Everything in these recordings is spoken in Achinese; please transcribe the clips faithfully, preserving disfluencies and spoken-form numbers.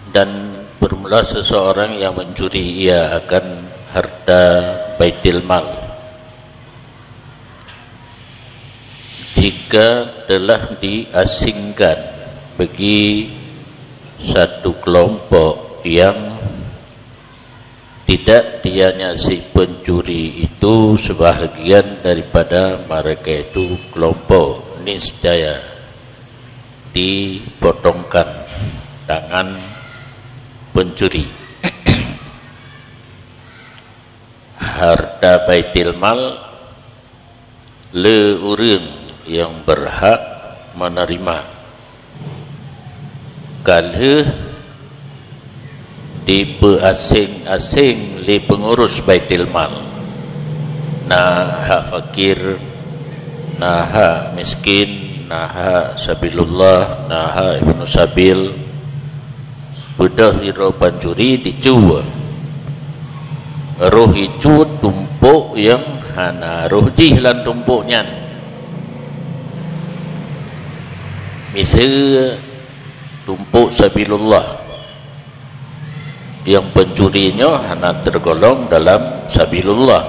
Dan bermula seseorang yang mencuri ia akan harta baitil mal. Jika telah diasingkan bagi satu kelompok yang tidak dianya si pencuri itu, sebahagian daripada mereka itu kelompok, niscaya dipotongkan tangan pencuri. Harta baitil mal le ureuëng yang berhak menerima. Ka lheueh dipeuaseng-aseng lé peungurus baitil mal, na hak fakir, na hak miskin, na hak sabilullah, na hak ibnu sabil, beudôh sidroe pancuri dicue. Roh jicue tumpôk nyang hana roh jih lam tumpôk nyan. Miseue tumpôk sabilullah, nyang pencuri nyoe hana tergolong dalam sabilullah,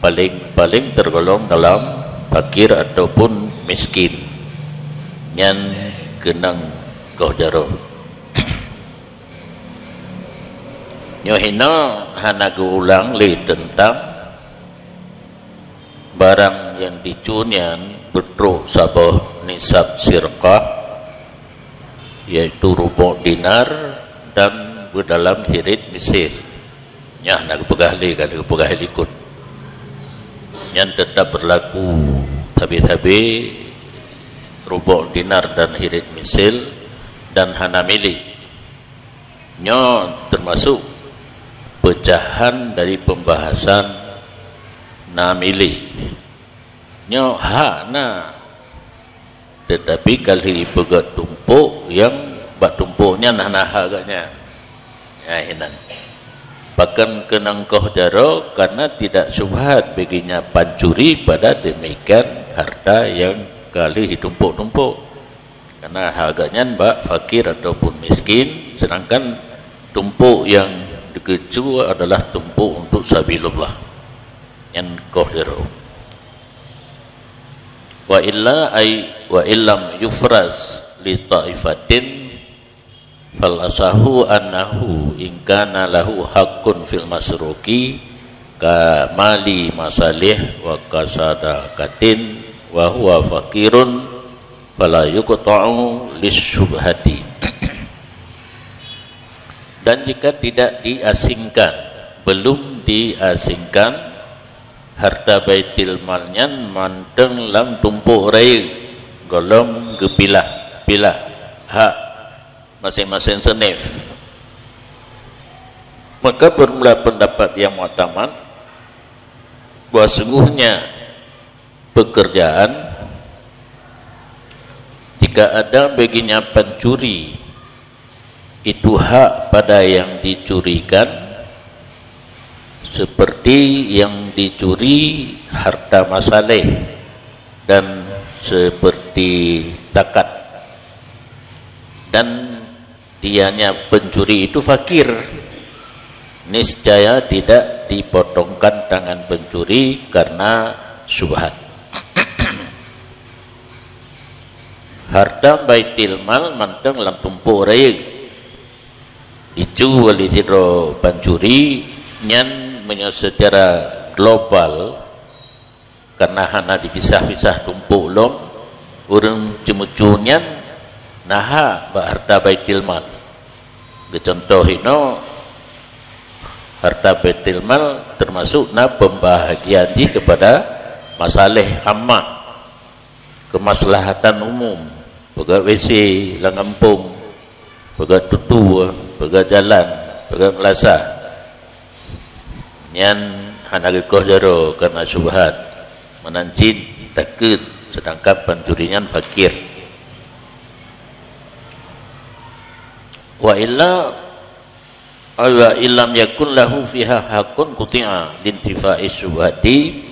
paléng-paléng tergolong dalam fakir ataupun miskin. Nyan keunong koh jaroe. Nyoe hinoe hana geuulang lé teuntang barang nyang dicue nyan beutrok saboh nisab sirqah, yaitu rubok dinar, dan beudalam hirit misil. Nyan hana geupeugah lé, ka lheueh geupeugah likot. Nyan teutap beurlaku sabe-sabe rubok dinar dan hirit misil dan hana milék. Nyoe teumasok peucahan dari peumbahasan na milék. Nyoe hak na, teutapi ka lheueh ipeugét tumpôk, nyang bak tumpôk nyan hana hak geuh nyan. Nyan hinan. Pakon keunong koh jaroe, karena tidak syubhat baginya pancuri pada demikian harta yang ka lheueh itumpôk-tumpôk. Karena hak geuh nyan bak fakir ataupun miskin, sedangkan tumpôk nyang dikeue adalah tumpôk untuk sabilullah. Nyan koh jaroe. Wa illa ay, wa illam yufraz li ta'ifatin, fal asahu annahu in kana lahu haqqun fil masruqi ka mali masalih wa ka sadaqatin wa huwa faqirun, fala yuqta'u lisyubhati. Dan jika tidak diasingkan, belum diasingkan, harta baitil mal nyan mantong lam tumpôk rayeuk, gohlom geupilah-pilah hak maséng-maséng seunif. Maka, bermula pendapat yang muktamad, bahwa sungguhnya pekerjaan, jika ada baginya pencuri, itu hak pada yang dicurikan, seperti yang dicuri harta masaleh dan seperti zakat. Dan dianya pencuri itu fakir, niscaya tidak dipotongkan tangan pencuri karena syubhat. Harta baitil mal mantong lam tumpôk rayeuk, dicue lé sidroe pancuri, nyan meunyoe secara global, karena hana dipisah-pisah tumpôk lom, ureuëng ceumeucue nyan na hak bak harta baitil mal. Geucuntoh inoe, harta baitil mal teumasok na peumbahagian jih keupada masaleh ammah, keumaslahatan umum, peugét W C lam gampông, peugét tutue, peugét jalan, peugét meulasah. Nyan hana geukoh jaroe karena syubhat, meunan cit takheun, sedangkan pancuri nyan fakir. Wa illa, wa illam yakun lahu fiha haqqun quti'a lintifa'i syubhati,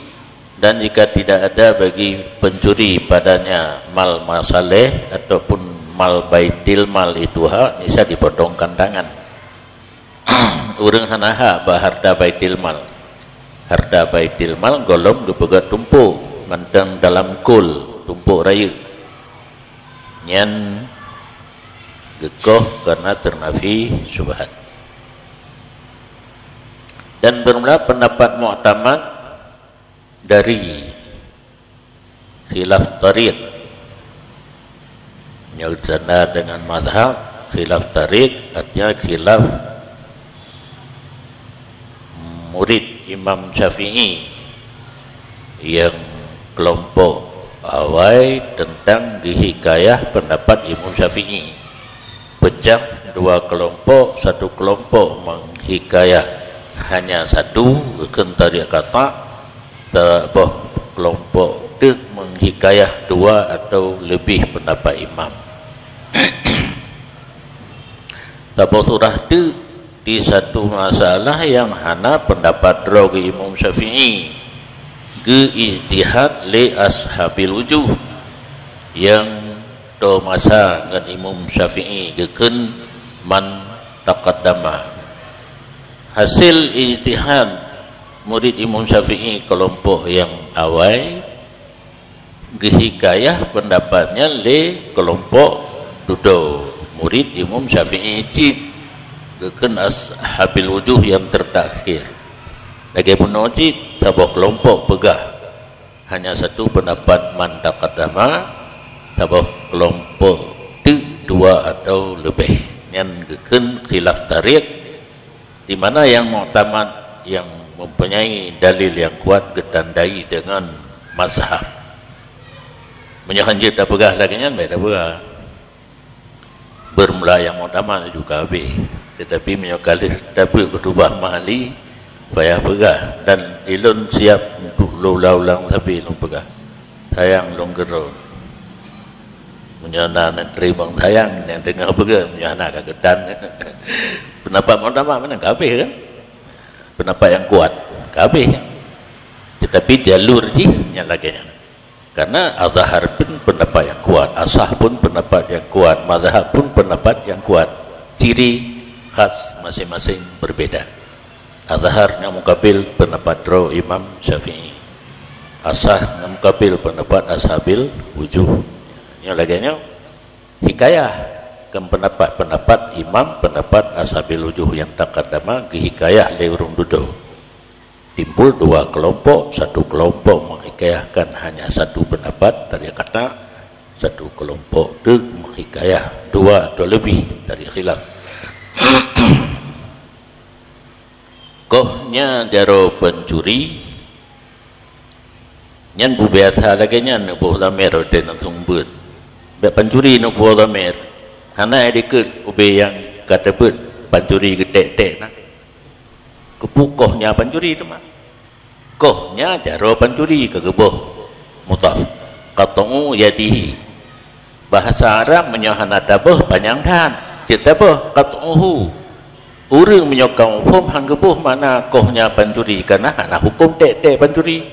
dan jika tidak ada bagi pencuri padanya mal masaleh ataupun mal baitil mal itu hak, nisa dipotongkan tangan. Ureuëng hana hak bak harta baitil mal. Harta baitil mal gohlom geupeugét tumpôk, mantong dalam kol, tumpôk rayeuk. Nyan geukoh karena teunafi syubhat. Dan bermula pendapat muktamad dari khilaf tariq. Nyoe tanda dengan mazhab, khilaf tariq artinya khilaf murid Imam Syafi'i yang kelompok awai tentang geuhikayah pendapat Imam Syafi'i. Pecah dua kelompok, satu kelompok menghikayah hanya satu, kheun tariq qata', saboh kelompok teuk menghikayah dua atau lebih pendapat imam. Saboh surah teuk di satu masalah nyang hana pendapat droe geuh Imam Syafi'i, geuijtihad lé ashabil wujuh nyang toe masa ngon Imam Syafi'i geukheun man taqaddama. Hasil ijtihad murid Imam Syafi'i kelompok nyang awai, geuhikayah pendapat nyan lé kelompok dudoe murid Imam Syafi'i cit, geukheun ashabil wujuh nyang teutakhir. Lagée bunoe cit saboh kelompok peugah hanya satu pendapat man taqaddama, saboh kelompok teuk dua atau leubeh. Nyan geukheun khilaf tariq, di mana nyang muktamad, nyang mempunyai dalil nyang kuat geutandai dengan mazhab. Meunyoe hanjeuet tapeugah lagée nyan, bék tapeugah. Bermula nyang muktamad juga habéh. Tetapi meunyoe ka lheueh tabeuet khutubah mahali, payah peugah, dan ilôn siab untuk ulang-ulang sabe lôn peugah. Sayang lôn keudroe. Meunyoe na neuteurimong sayang nyang teungoh peugah, meunyoe hana ka geutan. Pendapat muktamad meunan ka habéh kan? Pendapat nyang kuat ka habéh kan? Tetapi jalur jih nyang lagée nyan. Karena azhar pun pendapat nyang kuat, asah pun pendapat nyang kuat, mazhab pun pendapat nyang kuat. Ciri khas masing-masing berbeda. Azhar nyang mukabil pendapat droe Imam Syafi'i. Asah nyang mukabil pendapat ashabil wujuh. Nyoe lagée nyoe, hikayah keu pendapat-pendapat imam, pendapat ashabil wujuh nyang taqaddama geuhikayah lé ureuëng dudoe. Timbul dua kelompok, satu kelompok menghikayahkan hanya satu pendapat tariq qata', satu kelompok teuk menghikayah dua atau lebih tariq khilaf. Koh nyan jaroe pancuri, nyan beubiasa lagée nyan neuboh lamer watée na seumeubeuet. Bék pancuri neuboh lamer, hana dikeue ubé nyang ka teubeuet pancuri geutek-tek na. Keupeue koh nyan pancuri teuma? Koh nyan jaroe pancuri ka geuboh mudhaf. Qat'u yadihi. Bahasa Arab meunyoe hana taboh panyang that, cit taboh qat'uhu. Ureuëng meunyoe ka muphom han geuboh makna koh nyan pancuri, kana hana huköm tek-tek pancuri.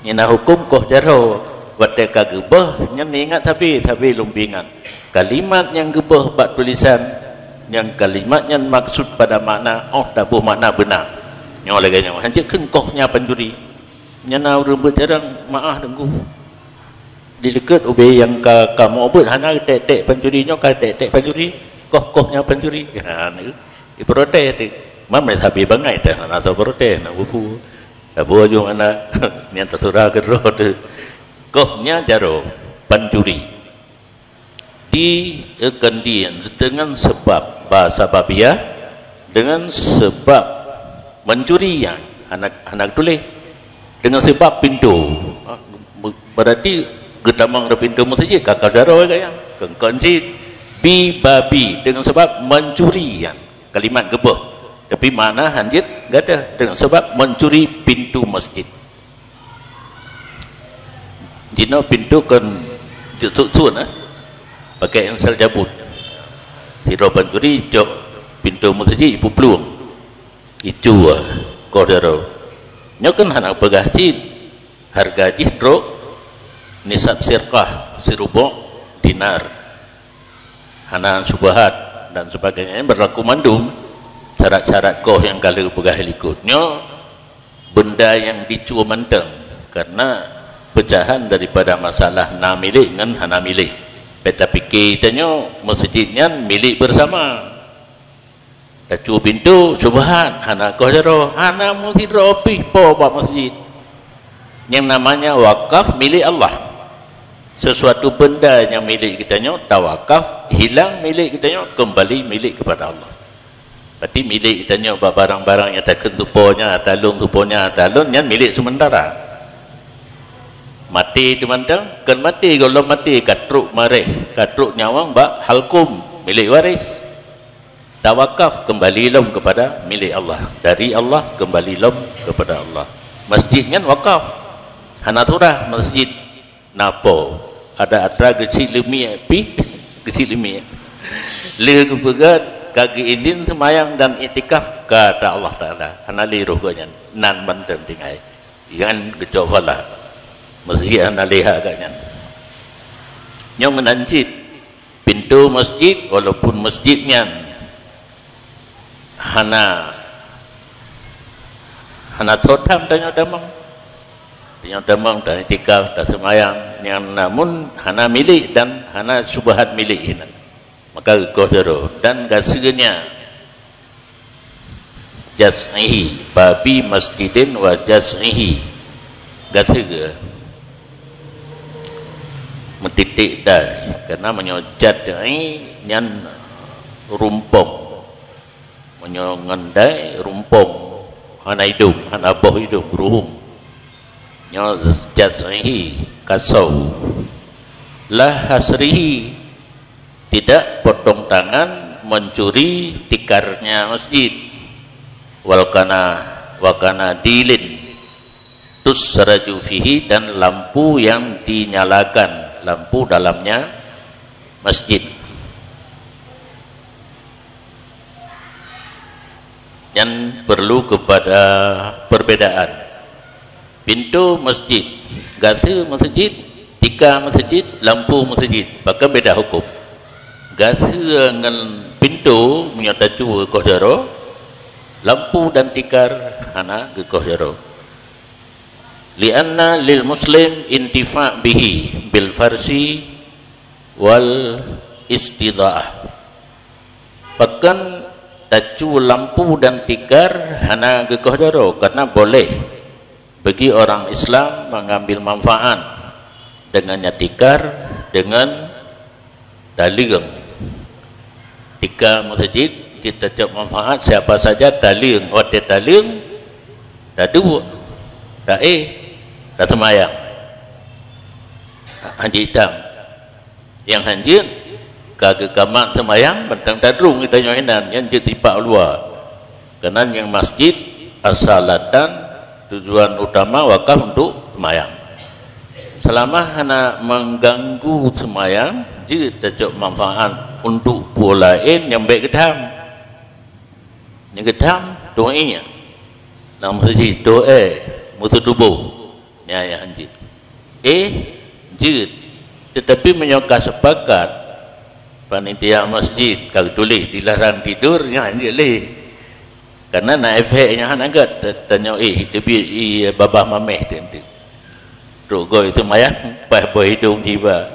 Nyang na huköm koh jaroe, watée ka geuboh nyan ingat sabe, sabe lôn peuingat. Kalimat nyang geuboh bak tulisan, nyang kalimat nyan maksud pada makna, óh taboh makna beuna. Nyoe lagée nyoe, hanjeuet kheun koh nyan pancuri. Nyan na ureuëng beuet jarang meu'ah deungoe. Dileukeut ubé nyang ka, ka meu'ah beuet hana tek-tek pancuri, nyoe ka tek-tek pancuri, koh-koh nyan pancuri. Ha, ni, iprotes tu. Mam lé sabe bangai teuh hana teuprotes, na bubu. Saboh aju hana, nyan teusurah keudroe tu. Koh nyan jaroe pancuri. Di, eh, keundian dengan sebab, ba sababiyah, dengan sebab mencuri nyan, hana, hana tuléh. Dengan sebab pintoe. Ah, be-, berarti geutamong di pintoe meuseujid ka, ka jaroe ka nyan. Kon-kon cit, bi babi, dengan sebab mencuri nyan. Kalimat geuboh. Tapi makna hanjeuet gadoh, dengan sebab mencuri pintoe masjid. Jinoe pintoe kon jeuet sut-sut, eh, pakai insel jabut. Sidroe pancuri cok pintoe meuseujid ipeuplueng. Icu, eh, koh jaroe. Nyoe kan hana peugah cit. Hareuga jih trok nisab sirqah, sirubok dinar. hana syubhat dan sebagainya, berlaku mandum syarat-syarat koh nyang ka lheueh peugah likot. Nyoe benda nyang dicue mantong, karena pecahan daripada masalah na milék ngon hana milék. Bèk tapike tanyoe meuseujid nyan milék bersama. Tacue pintoe, syubhat, hana koh jaroe, hana meusidroe pih po bak meuseujid. Nyang namanya wakaf milék Allah. Sesuatu benda nyang milék geutanyoe tawakaf, hilang milék geutanyoe, kembali milék kepada Allah. Berarti milék geutanyoe bak barang-barang nyang takheun tupo nyan, talôn tupo nyan, talôn nyan milék sementara. Maté teumantong, kon maté, gohlom maté, ka trok maréh, ka trok nyawöng bak halkum, milék waris. Tawakaf kembali lom kepada milék Allah, dari Allah kembali lom kepada Allah. Masjid nyan wakaf. Hana surah masjid. Na po, ada atra geucit leumiek pih, geucit leumiek. Lheueh geupeugah ka geuidin seumayang dan iktikaf, kata Allah Taala, hana lé roh geuh nyan, nan mantong tinggai. Nyan geucok phala. Masjid hana lé hak geuh nyan. Nyoe meunan cit. Pintoe masjid, walaupun masjid nyan hana, hana tho tham tanyoe tamong. Tanyoe tamong, taiktikaf, taseumayang, nyang namun hana milék dan hana syubhat milék inan. Maka geukoh jaroe dan gaseue nyan. Jaz'ihi, babi masjidin wa jaz'ihi. Gaseue. Meutitik dai, karena meunyoe jaz'i nyan rumpong. Meunyoe ngon dai, rumpong, hana idong, hana boh idong, ruhueng. Nyoe jaz'ihi, kasau. La hasrihi, tidak potong tangan mencuri tikarnya masjid. Wal kana, wa kana dilin tusraju fihi, dan lampu yang dinyalakan, lampu dalamnya masjid. Nyan perlu kepada perbedaan. Pintoe masjid, gaseue masjid, tika masjid, lampu masjid, pakon beda huköm. Gaseue ngon pintoe meunyoe tacue koh jaroe, lampu dan tikar hana geukoh jaroe. Lianna lil muslim intifa' bihi bil farsi wal istidha'ah. Pakon tacue lampu dan tikar hana geukoh jaroe, karena boleh bagi orang Islam mengambil manfaat dengannya tikar dengan taleueng. Tika masjid, kita cok manfaat siapa saja taleueng, watèe taleueng, taduek, taéh, taseumayang. Hanjeuet tam. Nyang hanjeuet, ka geukamat seumayang, mantong tadrong geutanyoe inan, nyan jeuet tipak luwa. Keunan nyang masjid asalatan tujuan utama wakaf untuk seumayang. Selama hana mengganggu seumayang, jeuet tacok manfaat untuk peue laén nyang bèk geutham. Nyang geutham, doa lam masjid, doa, meututuboh. Nyan nyang hanjeuet. Eh, jeuet. Tetapi meunyoe ka sepakat, panitia masjid ka geutuléh dilarang tidur, nyan jeuet lé. Karena na efek nyang hana gèt, ta-, tanyoe, eh, teubiet, eh, babah mamèh teuntèe. Trok goe seumayang, paih boh idong jiba.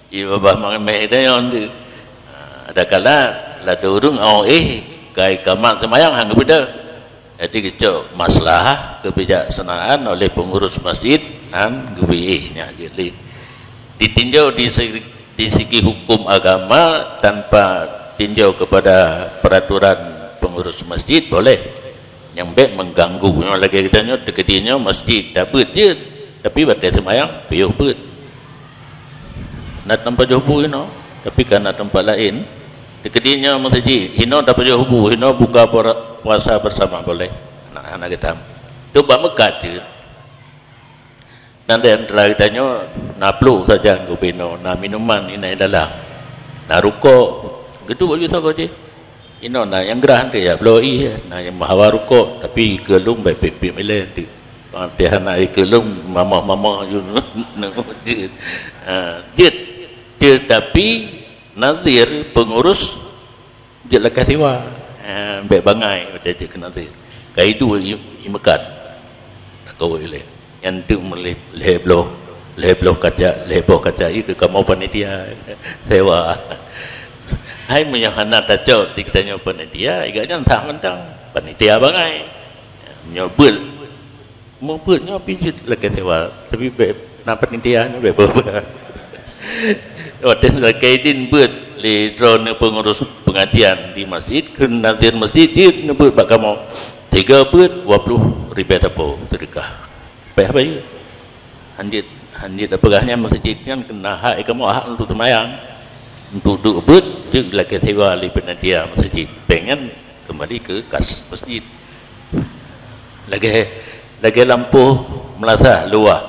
Ié babah mamèh tanyoe tu. Ha, adakala ladôm ureueng awai éh, ka ikamat seumayang han geubeudôh. Jadi geucok maslahah, kebijaksanaan oleh pengurus masjid han geubri éh nyan jeuet lé. Ditinjau di segi, di segi hukum agama tanpa tinjau kepada peraturan pengurus masjid boleh. Nyang bèk mengganggu. Nyoe lagèe geutanyoe, teukeudi nyoe masjid, dak beuet jeuet. Tapi watèe seumayang, piôh beuet. Na teumpat pajoh bu inoe, tapi ka na teumpat laén. Teukeudi nyoe masjid, inoe tapajoh bu, inoe buka puasa bersama boleh. Hana, hana geutam. Tu bak meukat jeuet. Dan di antara geutanyoe na pluek sajan geubi inoe, na minuman inan dalam, na rukok, geuduek ju sagoe jih. Inoe na nyang grah teuh jak bloe ié, na nyang meuhawa rukok, tapi keu lôn bèk pip-pip ilèe teuh. Bang teuh hana keu lôn mamah-mamah ju jeuet. Ha, jeuet. Tetapi Nazir, pengurus, jeuet lakèe sewa. Eh, bèk bangai watèe jeuet keu nazir. Ka iduek i, i meukat. Takot ilèe. Nyan teuk meulhèe, lhèe bloh, lhèe bloh kaca, lhèe boh kaca, ié keu kamoe panitia sewa. Hai meunyoe hana tacok di geutanyoe panitia, i gobnyan sah mantong. Panitia bangai. Meunyoe beuet, meubeuet nyoe pih jeuet lakèe sewa, tapi bèk na panitia nyoe bèk peue-peue. Watèe lakèe idin beuet lé droeneuh pengurus pengajian di masjid, kheun nazir masjid jeuet neubeuet bak kamoe. Tiga beuet dua ploh ribèe sapo seudeukah. Payah bayeue. Hanjeuet, hanjeuet tapeugah nyan masjid nyan keunan hak kamoe, hak untuk seumayang. Untuk duek beuet jeuet lakèe sewa lé panitia masjid. Péng nyan keumbali keu kas masjid. Lagèe, lagèe lampôh meulasah luwah,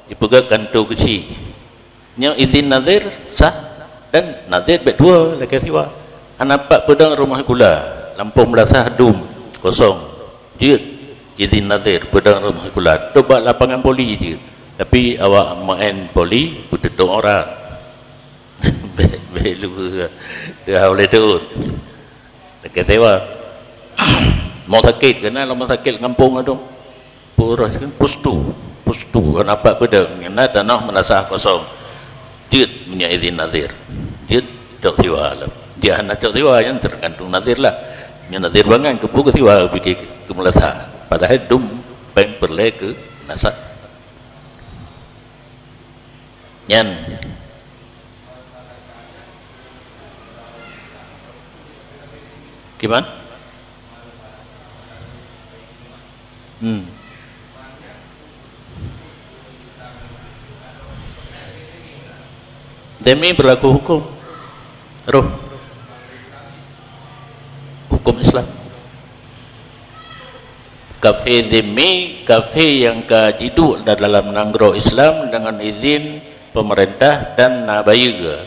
ipeugah kantô keuchik. Nyoe izin nazir sah, dan nazir bèk tuwoe lakèe sewa. Hana pat peudong rumoh sikula, lampôh meulasah dum, kosong. Jeuet izin nazir peudong rumoh sikula, teuh bak lapangan voli jeuet. Tapi awak maén voli beututôp aurat. Bèk, bèk luwah. Dah boleh turun. Lakèe sewa. Mau sakét, keunan lam sakét gampông tu. Purus kan pustu. Pustu, hana pat peudong. Nyan na tanoh meulasah kosong. Jeuet meunyoe izin nazir. Jeuet cok sewa lah. Jeuet hana cok sewa, nyan tergantung nazir lah. Nyan nazir bangai keu peue keu sewa, bagi keu meulasah. Padahai dum péng peureulèe keu nasab. Nyan. Kiban? Hmm. Dhimmi berlaku hukum. Roh. Hukum Islam. Kafé dhimmi, kafé nyang ka jiduek di dalam nanggroe Islam deungon izin pemerintah dan na bayeue.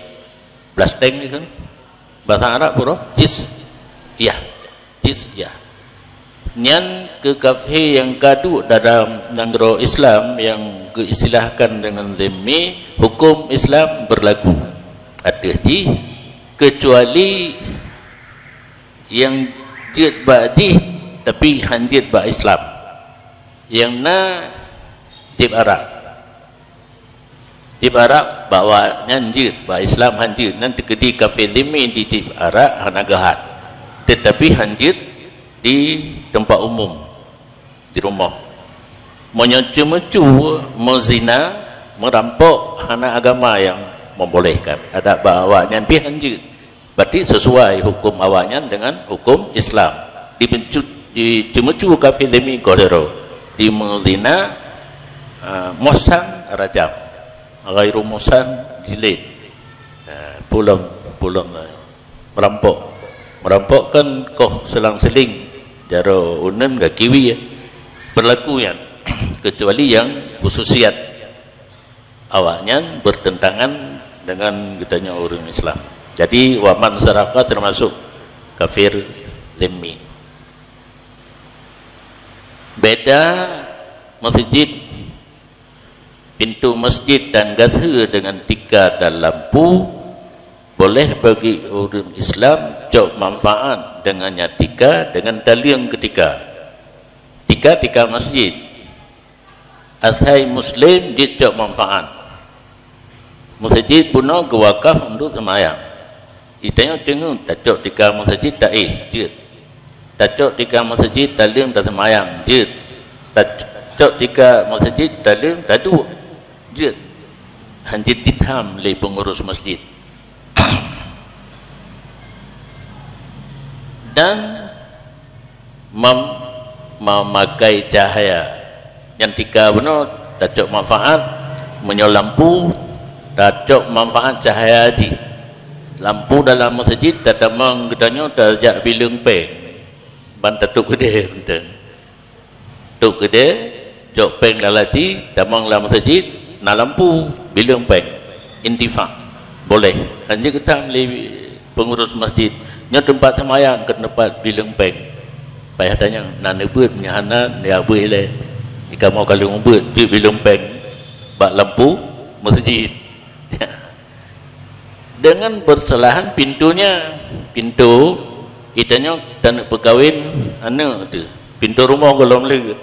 Blasteng kan? Bahasa Arab pura? Jizyah. Jizyah. Nyan keu kafé nyang ka duek dalam nanggroe Islam nyang geuistilahkan deungon dhimmi, hukum Islam berlaku ateueh jih, keucuali nyang jeuet bak jih tapi han jeuet bak Islam. Nyang na jieb arak. Jieb arak bak awaknyan jeuet, bak Islam han jeuet. Nyan teukeudi kafé dhimmi jieb arak hana geuhat. Teutapi han jeuet di teumpat umum, di rumoh. Meunyoe ceumeucue, meuzina, meurampok, hana agama nyang membolehkan. Adak bak awaknyan pih han jeuet. Berarti sesuai hukum awaknyan dengan hukum Islam. Dibencut, diceumeucue kafé dhimmi koh sidroe. Dimeuzina, ah, muhsan rajam. Ghairu muhsan jilid. Ah, pulom, pulom, ah, meurampok. Meurampok kan koh selang-seling. Jaroe uneun gaki wie. Berlaku nyan. Kecuali nyang khususiat awaknyan bertentangan dengan geutanyoe ureuëng Islam. Jadi, wa man saraka termasuk kafir dhimmi. Beda masjid, pintu masjid dan gaseu dengan tika dan lampu, boleh bagi ureuëng Islam cok manfaat dengan nyan tika dengan taleueng keu tika. Tika, tika masjid. Asai muslim jeuet cok manfaat. Masjid bunoe geuwakaf untuk seumayang. Geutanyoe teungeut tacok tika masjid taéh, jeuet. Tacok tika masjid taleueng taseumayang, jeuet. Tacok tika masjid taleueng taduek, jeuet. Han jeuet ditham lé pengurus masjid. Dan mem-, memakai cahaya. Nyan tika bunoe tacok manfaat, meunyoe lampu, tacok manfaat cahaya jih. Lampu dalam masjid tatamong geutanyoe tajak bileueng péng, ban tatôp keudè mantong. Tôp keudè, cok péng lam laci, tamong lam masjid, na lampu, bileueng péng. Intifak. Boleh. Han jeuet geutham lé pengurus masjid. Nyoe teumpat seumayang keu teumpat bileueng péng. Payah tanyong, na neubeuet, meunyoe hana, neubeuet ilèe. Di kamoe ka lheueh meubeuet, jeuet bileueng péng bak lampu masjid. Dengan permasalahan pintunya, pintu, itanyoe taneuk peukawen aneuk teuh, pintu rumoh gohlom le.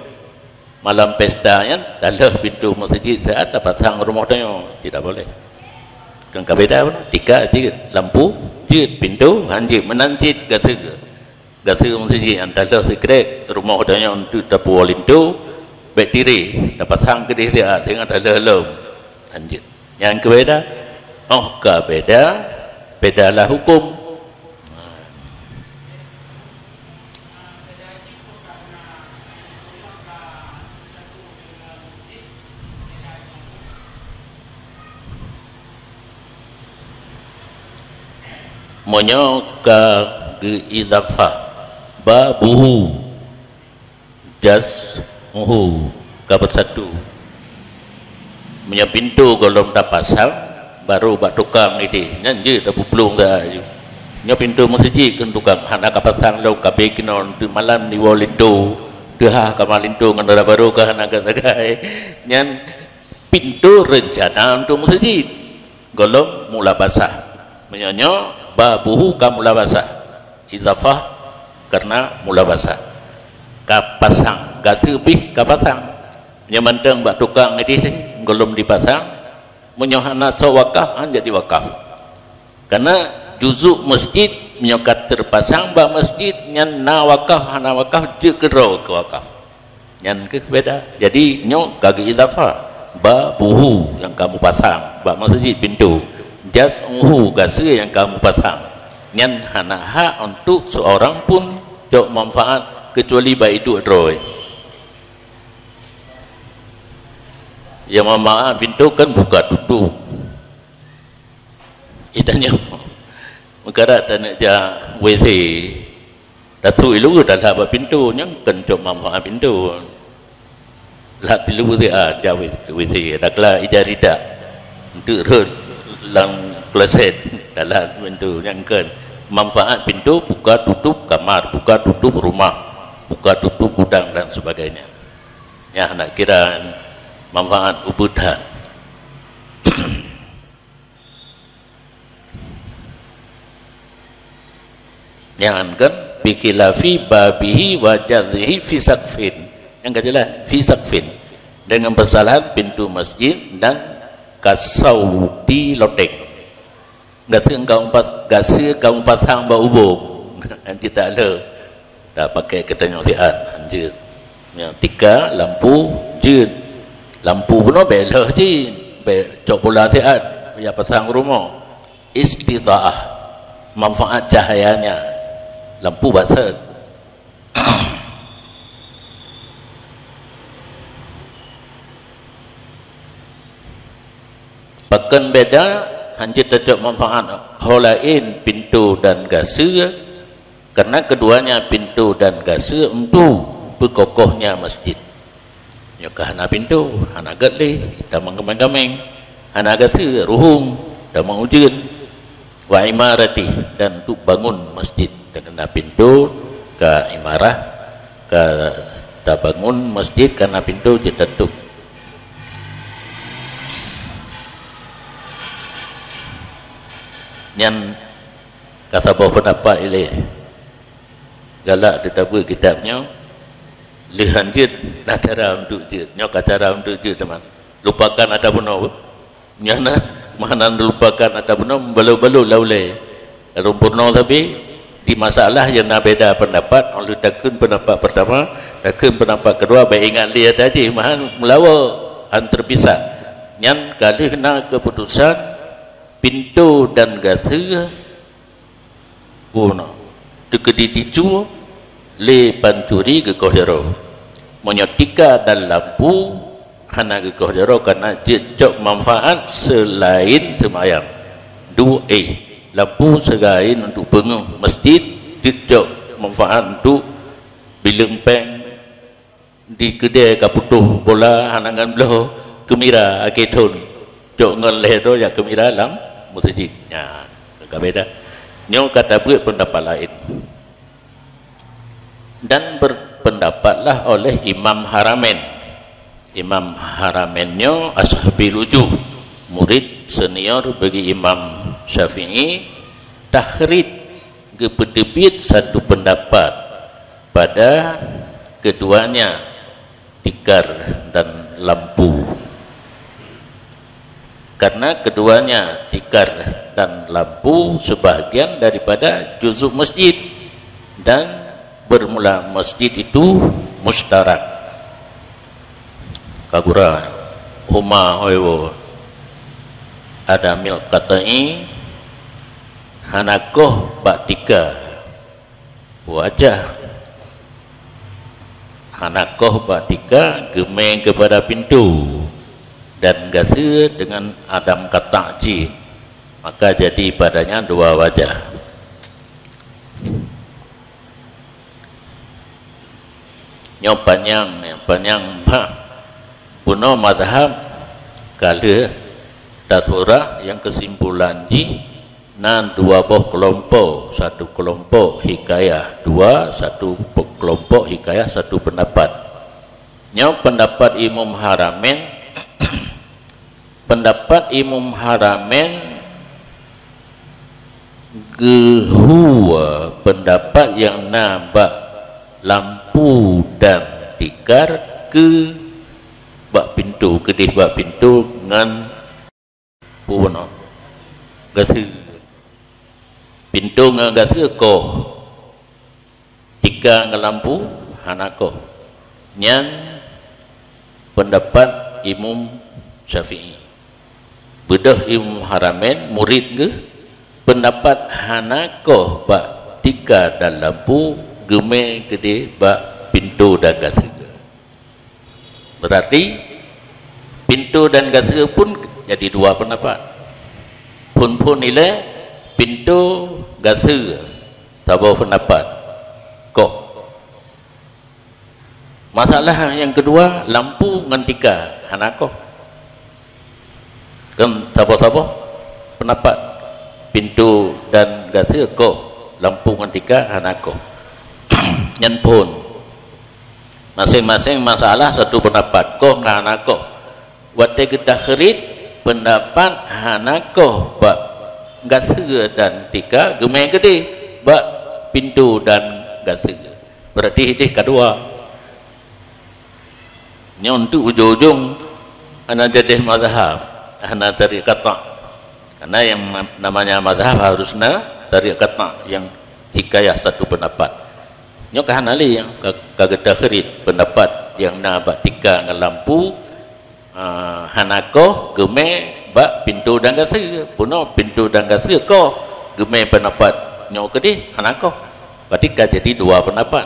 Malam pesta nyan, talheueh pintu meuseujid siat tapasang rumoh tanyoe, tidak boleh. Kan ka beda, tika jeuet, lampu jeuet, pintu han jeuet, meunan cit gaseue. Gaseue meuseujid nyang talheueh sikrek, rumoh tanyoe untuk tapuwoe linto, bèk tiré, tapasang keudeh siat, singoh talheueh lom. Han jeuet. Nyang keu beda, oh ka beda, bedalah huköm. Meunyoe ka geuidhafah, babuhu, jazmuhu, ka beusatu. Meunyoe pintu gohlom tapasang, baru bak tukang ideh, nyan jeuet tapeuplueng siat. Nyoe pintu meuseujid kheun tukang, hana kapasang lom, ka abéh keunoe, teuk malam jiwoe linto, teuhah kama linto ngon dara barô ka hana ka sagai. Nyan pintu reuncana untuk meuseujid. Gohlom mulabasah. Meunyoe nyoe, babuhu ka mulabasah. Idhafah karena mulabasah. Ka pasang, gaseue bih ka pasang. Meunyoe mantong bak tukang ideh gohlom dipasang, meunyoe hana soe wakaf, han jadi wakaf. Karena juzuk masjid, meunyoe ka teupasang bak masjid, nyan na wakaf, hana wakaf, jeuet keudroe keu wakaf. Nyan keuh beda. Jadi, nyoe ka geuidhafah. Babuhu nyang ka mupasang bak meuseujid pintu. Jazmuhu, gaseue nyang ka mupasang. Nyan hana hak untuk seorang pun cok manfaat kecuali bak iduek droe. Nyang manfaat pintu kan buka tutup. Itanyoe, meukarat taneuk jak W C, tasu ilu talah bak pintu, nyan kan cok manfaat pintu. Lah tilu siat jak W C, dakla ija ridak. Untuk rhot lam kloset, talah pintu, nyan kan. Manfaat pintu, buka tutup kamar, buka tutup rumah, buka tutup gudang dan sebagainya. Nyan nak kira manfaat ubeutan. Nyan kan, bikhilafi babihi wa jazrihi fi saqfin. Nyang ka jelas, fi saqfin. Dengan permasalahan pintu masjid dan kasau di loteng. Gaseue kamu pas-, gaseue kamu pasang bak ubông. Nanti tak ada. Tapakai keu tanyoe siat, jeuet. Nyang tika, lampu, jeuet. Lampu bunoe bèk lheueh jih, bèk cok bola siat, ya pasang rumoh. Istitaah, manfaat cahayanya. Lampu baseuet. Pakon beda, hanjeuet tacok manfaat ho laén pintu dan gaseue, karena keduanya pintu dan gaseue untuk peukokohnya masjid. Nyoe ka hana pintu, hana gét lé, tamong gaméng-gaméng, hana gaseue, ruhueng, tamong ujeuen. Wa imarati, dan untuk bangun masjid. Karena pintu ka imarah, ka tabangun masjid, karena pintu jeuet tatup. Nyan ka saboh peundapat ilée. Galak teutabeuet kitab nyoe, lheueh hanjeuet na cara untuk jeuet. Nyoe ka cara untuk jeuet, teuma. Lupakan ata bunoe. Nyan na, meuhana lupakan ata bunoe, balot-balot lam ulée. Lalu bunoe sabe, di masalah nyang na beda pendapat, 'oh lheueh takheun pendapat pertama, takheun pendapat kedua, bèk ingat lé ata jih, meuhan meulawa han terpisah. Nyan ka lheueh na keputusan, pintu dan gaseue, Bunoe, teukeudi dicue lé pancuri geukoh jaroe. Meunyoe tika dan lampu hana geukoh jaroe, kana jeuet cok manfaat seulaén seumayang. Du, eh, lampu seulaén untuk peungeuh masjid, jeuet cok manfaat untuk bileueng péng, di keudè ka putôh bola, hana ngon bloe, keumira akhé thon. Cok ngon lhèe droe jak keumira lam meuseujid. Nyan, ka beda. Nyoe ka tabeuet peundapat laén. Dan berpendapatlah oleh Imam Haramain. Imam Haramain nyoe ashabil wujuh, murid senior bagi Imam Syafi'i, takhrid, geupeuteubiet satu pendapat pada keduanya tikar dan lampu. Karena keduanya tikar dan lampu sebahagian daripada juzuk masjid, dan bermula masjid itu mustarak. Kagura huma hoiwo ada mil katai hana koh bak tika wajah. Hana koh bak tika geumé kepada pintu dan gaseue dengan adam katak jih, maka jadi padanya dua wajah. Nyoe panyang, nyoe panyang bah bunoe mazhab ka lheueh tasurah yang kesimpulan jih na dua boh kelompok, satu kelompok hikayah dua, satu pe-, kelompok hikayah satu pendapat. Nyoe pendapat Imam Haramain, pendapat Imam Haramain geuhua pendapat yang na bak lampu dan tikar keu bak pintu, keudeh bak pintu ngon Peue bunoe? Gaseue. Pintoe ngon gaseue koh. Tika ngon lampu hana koh. Nyan pendapat Imam Syafi'i. Beudôh Imam Haramain, murid geuh, pendapat hana koh bak tika dan lampu geumé keudeh bak pintoe dan gaseue. Berarti pintoe dan gaseue pun jadi dua pendapat. Phon-phon ilée pintoe gaseue saboh pendapat. Koh. Masalah yang kedua, lampu ngon tika hana koh. Kan saboh-saboh pendapat, pintoe dan gaseue koh, lampu ngon tika hana koh. Nyan phon. Maséng-maséng masalah satu pendapat, koh ngon hana koh. Watée geutakhrij, pendapat hana koh bak gaseue dan tika geumé keudeh bak pintoe dan gaseue. Berarti ideh ka dua. Nyoe untuk ujong-ujong hana jadeh mazhab, hana tarék katak. Karena yang namanya mazhab harus na tarék katak yang hikayah satu pendapat. Nyoe ka hana lé nyang ka, ka geutakhrij pendapat yang na bak tika ngon lampu, ah, hana koh geumé bak pintoe dan gaseue. Bunoe pintoe dan gaseue koh geumé pendapat nyoe keudeh hana koh. Berarti ka jadi dua pendapat.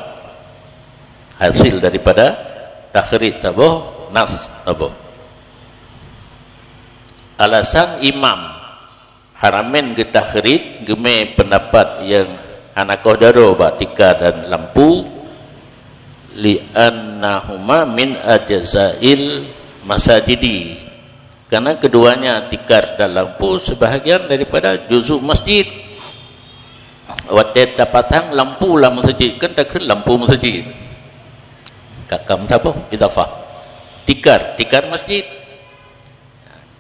Hasil daripada takhrij saboh, nas saboh. Alasan Imam Haramain geutakhrij geumé pendapat nyang hana koh jaroe bak tika dan lampu, li'annahuma min ajza'il masajidi. Karena keduanya tikar dan lampu sebahagian daripada juzuk masjid. Watée tapasang lampu lam masjid, kan takheun lampu masjid. Ka, ka meusaboh idafah. Tikar, tikar masjid.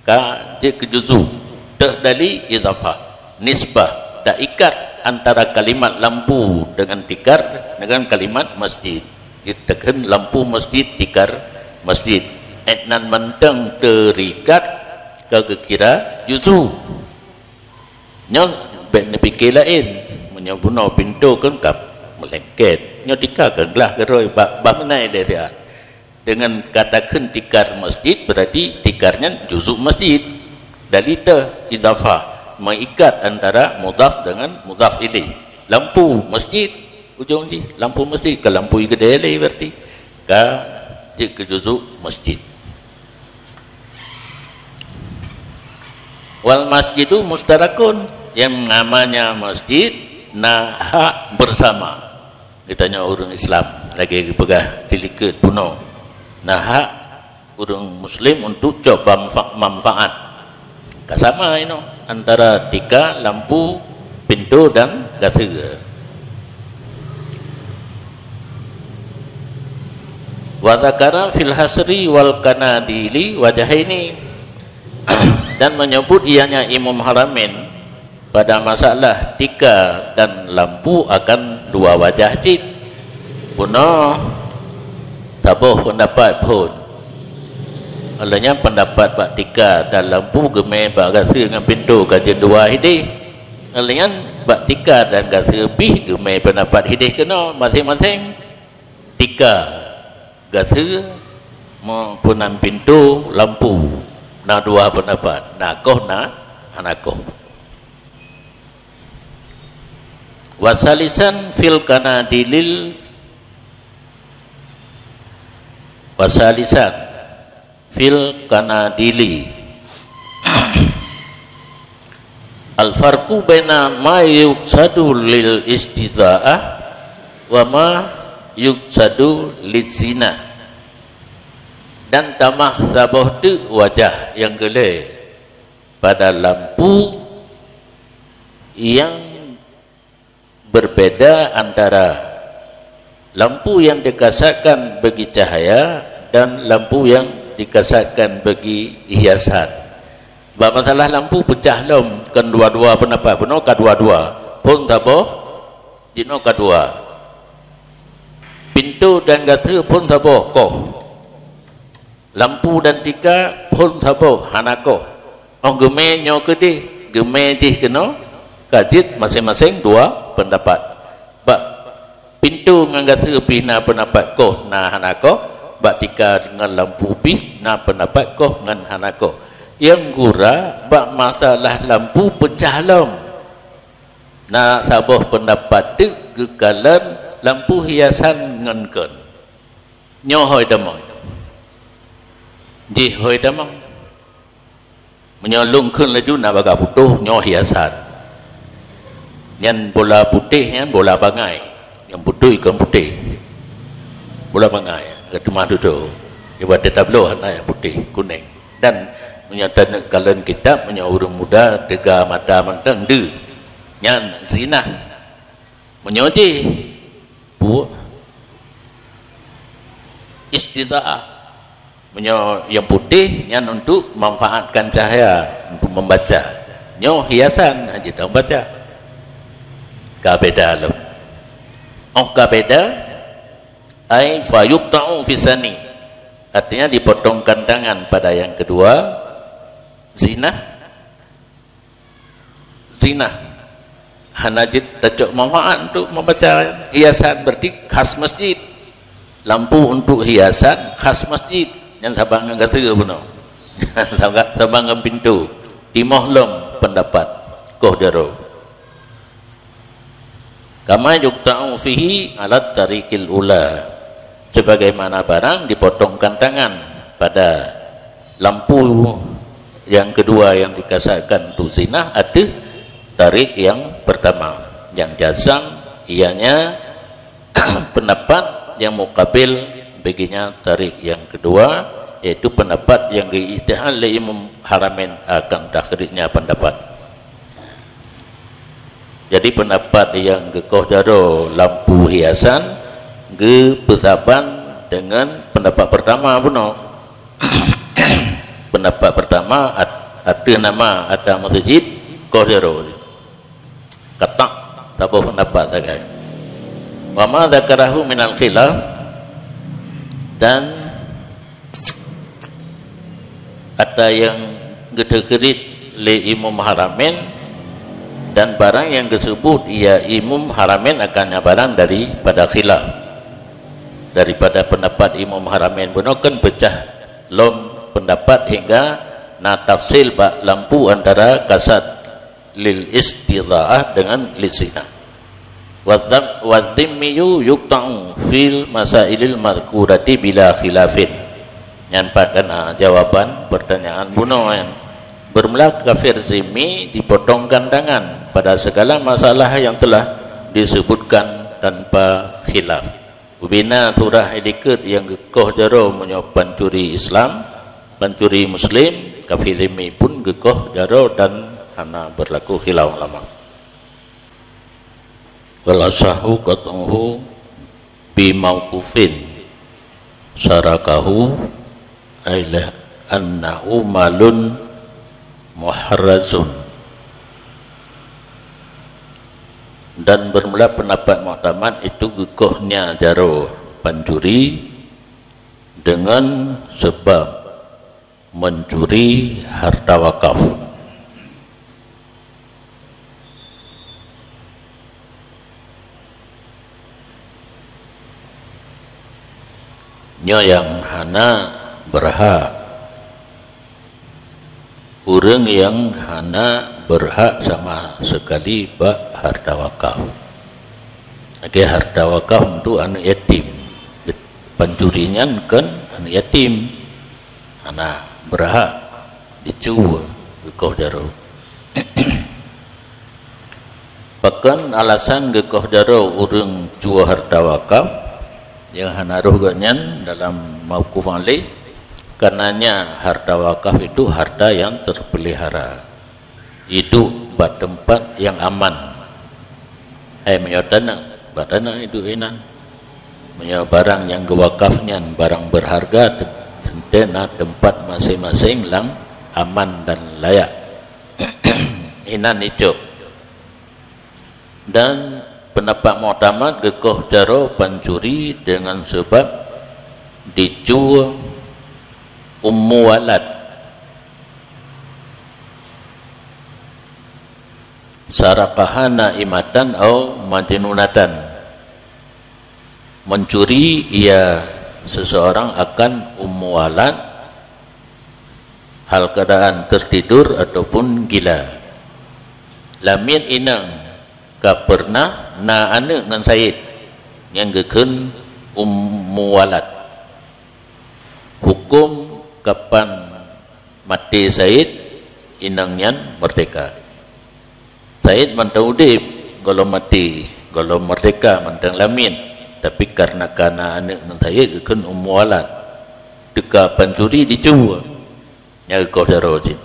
Ka jeuet keu juzuk. Teuh dali idafah. Nisbah, taikat antara kalimat lampu dengan tikar, dengan kalimat masjid. Jitakheun lampu masjid, tikar masjid. Ék nan mantong teurikat ka geukira juzuk. Nyoe bék neupike laén. Meunyoe bunoe pintoe kan ka meulengket. Nyoe tika kan glah keudroe bak, bak meunan lé siat. Dengan ka takheun tikar masjid, berarti tikar nyan juzuk masjid. Dali teuh idafah, meuikat antara mudhaf dengan mudhaf ilaih. Lampu masjid, ujong jih lampu masjid, ka lampu keudeh lé berarti. Ka jeuet keu juzuk masjid. Wal masjidu mustarakun, yang namanya masjid na hak bersama. Geutanyoe ureuëng Islam lagée geupeugah di likot bunoe, na hak ureuëng Muslim untuk cok manfa-, manfaat. Ka sama inoe antara tika, lampu, pintoe dan gaseue. Wa dzakara fil hasri wal kanadili wajhaini, dan menyebut ianya Imam Haramain pada masalah tika dan lampu akan dua wajah cit. Bunoe saboh peundapat phon. Oleh nyan peundapat bak tika dan lampu geumé bak gaseue ngon pintoe ka jeuet dua hideh. Oleh nyan bak tika dan gaseue pih geumé peundapat hideh keunoe maséng-maséng. Tika, gaseue, meupunan pintoe, lampu. Na dua peundapat, na koh na hana koh. Wasalisan fil kanadilil, wasalisan fil kanadili. Al-farqu baina ma yuqsadu lil istidha'ah wa ma yuqsadu lizina. Dan tamah saboh teuk wajah nyang keu lhée pada lampu nyang berbeda antara lampu yang dikasatkan bagi cahaya dan lampu yang dikasatkan bagi hiasan. Bak masalah lampu peucah lom, kon dua-dua peundapat, bunoe ka dua-dua. Phon saboh, jinoe ka dua. Pintoe dan gaseue phon saboh, koh. Lampu dan tika phon saboh, hana koh. Óh geumé nyoe keudeh, geumé jih keunoe, ka jeuet maséng-maséng dua peundapat. Bak pintoe ngon gaseue pih na peundapat koh na hana koh, bak tika ngon lampu pih na peundapat koh ngon hana koh. Nyang gura bak masalah lampu peucah lom. Na saboh peundapat teuk geukalon lampu hiasan ngon kon. Nyoe hôi tamong. Jih hôi tamong. Meunyoe lôn kheun laju na bagah putôh, nyoe hiasan. Nyan bola putéh, nyan bola bangai. Nyang beutôi kon putéh. Bola bangai, ka teuma tutoe. Di watée tabloe na nyang putéh, kuneng. Dan meunyoe taneuk kalon kitab, meunyoe ureuëng muda teuga mata mantong deuh. Nyan zinah. Meunyoe jih, bu-, istidha'ah. Meunyoe nyang putéh, nyan untuk manfaatkan cahaya, untuk membaca. Nyoe hiasan, hana jeuet baca. Ka beda lom. Óh ka beda, ai fayuqta'u fisani. Artinya dipotongkan tangan pada yang kedua, zinah. Zinah. Hana jeuet tacok manfaat untuk membaca hiasan, berarti khas masjid. Lampu untuk hiasan khas masjid. Nyan saban ngon gaseue bunoe. Saban, saban ngon pintoe. Timoh lom peundapat koh jaroe. Kama yuqta'u fihi alat tariqil ula. Sebagaimana barang dipotongkan tangan pada lampu yang kedua yang dikasatkan untuk zinah ateueh tarik yang pertama. Yang jazam ianya pendapat yang mukabil baginya tarik yang kedua, yaitu pendapat yang diijtihad lé Imam Haramain akan takhrijnya pendapat. Jadi pendapat yang geukoh jaroe lampu hiasan geupeusaban dengan pendapat pertama bunoe. Pendapat pertama at-, ateueh nama ata masjid koh jaroe. Katak saboh pendapat sagai. Wa ma dzakarahu minal khilaf, dan ata nyang geuteukrit lé Imam Haramain dan barang nyang geuseubut ia Imam Haramain akannya barang daripada khilaf. Daripada pendapat Imam Haramain bunoe kan peucah lom pendapat hingga na tafsil bak lampu antara kasat lil istidha'ah dengan lil zinah. Wa dzam-, wa dzimmiyu yuqta'u fil masailil madhkurati bila khilafin. Nyan pat kana jawaban pertanyaan bunoe nyan. Bermula kafir zimmi dipotongkan tangan pada segala masalah yang telah disebutkan tanpa khilaf. Ubena surah ilikot nyang geukoh jaroe meunyoe pancuri Islam, pancuri Muslim, kafé zimmi pun geukoh jaroe dan hana berlaku khilaf ulama. Wal asahu qat'uhu bi mauqufin sarakahu, ay la annahu malun muharrazun. Dan bermula pendapat muktamad itu geukoh nya jaroe pancuri dengan sebab mencuri harta wakaf. Nyoe nyang hana berhak. Ureuëng nyang hana berhak sama sekali bak harta wakaf. Lagée harta wakaf untuk aneuk yatim. Pancuri nyan kon aneuk yatim. Hana berhak dicue geukoh jaroe. Pakon alasan geukoh jaroe ureuëng cue harta wakaf nyang hana roh geuh nyan dalam mauquf alaih? Karenanya harta wakaf itu harta yang terpelihara, hidup bak tempat yang aman. Hai meunyoe tanoh, bak tanoh hidup inan. Meunyoe barang nyang geuwakaf nyan barang berharga, te-, teuntée na teumpat maséng-maséng lam aman dan layak. Inan icok. Dan pendapat muktamad geukoh jaroe pancuri dengan sebab dicue ummu walad. Saraqaha naimatan au majnunatan. Mencuri ia seseorang akan ummu walad, hal keadaan tertidur ataupun gila. Lamiet inong ka pernah na aneuk ngon Said nyang geukheun ummu walad. Huköm kapan maté Said, inong nyan merdeka. Said mantong udeb gohlom maté, gohlom merdeka mantong lamiet, tapi kareuna ka na aneuk ngon Said geukheun ummu walad, teuka pancuri dicue, nyan geukoh jaroe jih.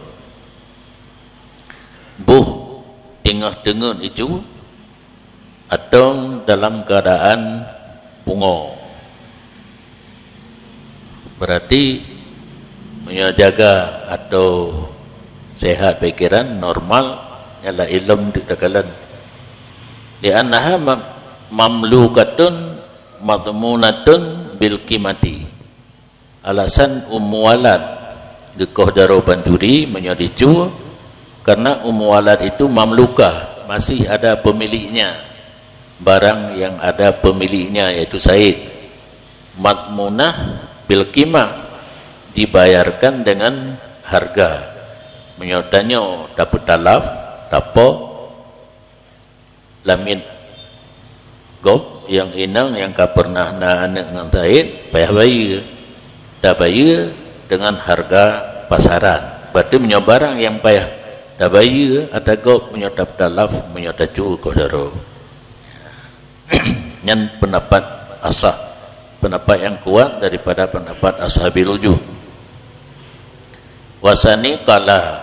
Boh teungoh teungeut icue, atau dalam keadaan pungo. Berarti meunyoe jaga atau sehat pikiran, normal, nyan la ilom teuk takalon. Li'annaha mam-, mamlukatun madhmunatun bil qimati. Alasan ummu walad geukoh jaroe pancuri meunyoe dicue, karena ummu walad itu mamlukah, masih ada pemiliknya. Barang yang ada pemiliknya, yaitu Said. Madhmunah bil qimah, dibayarkan dengan harga. Meunyoe tanyoe tapeutalaf, tapoh, lamiet gob nyang inong nyang ka pernah na aneuk ngon Said, payah bayeue. Tabayeue dengan harga pasaran. Berarti meunyoe barang nyang payah tabayeue ata gob meunyoe tapeutalaf, meunyoe tacue geukoh jaroe. Nyan pendapat asah. Pendapat nyang kuat daripada pendapat ashabil wujuh. Wasani qala.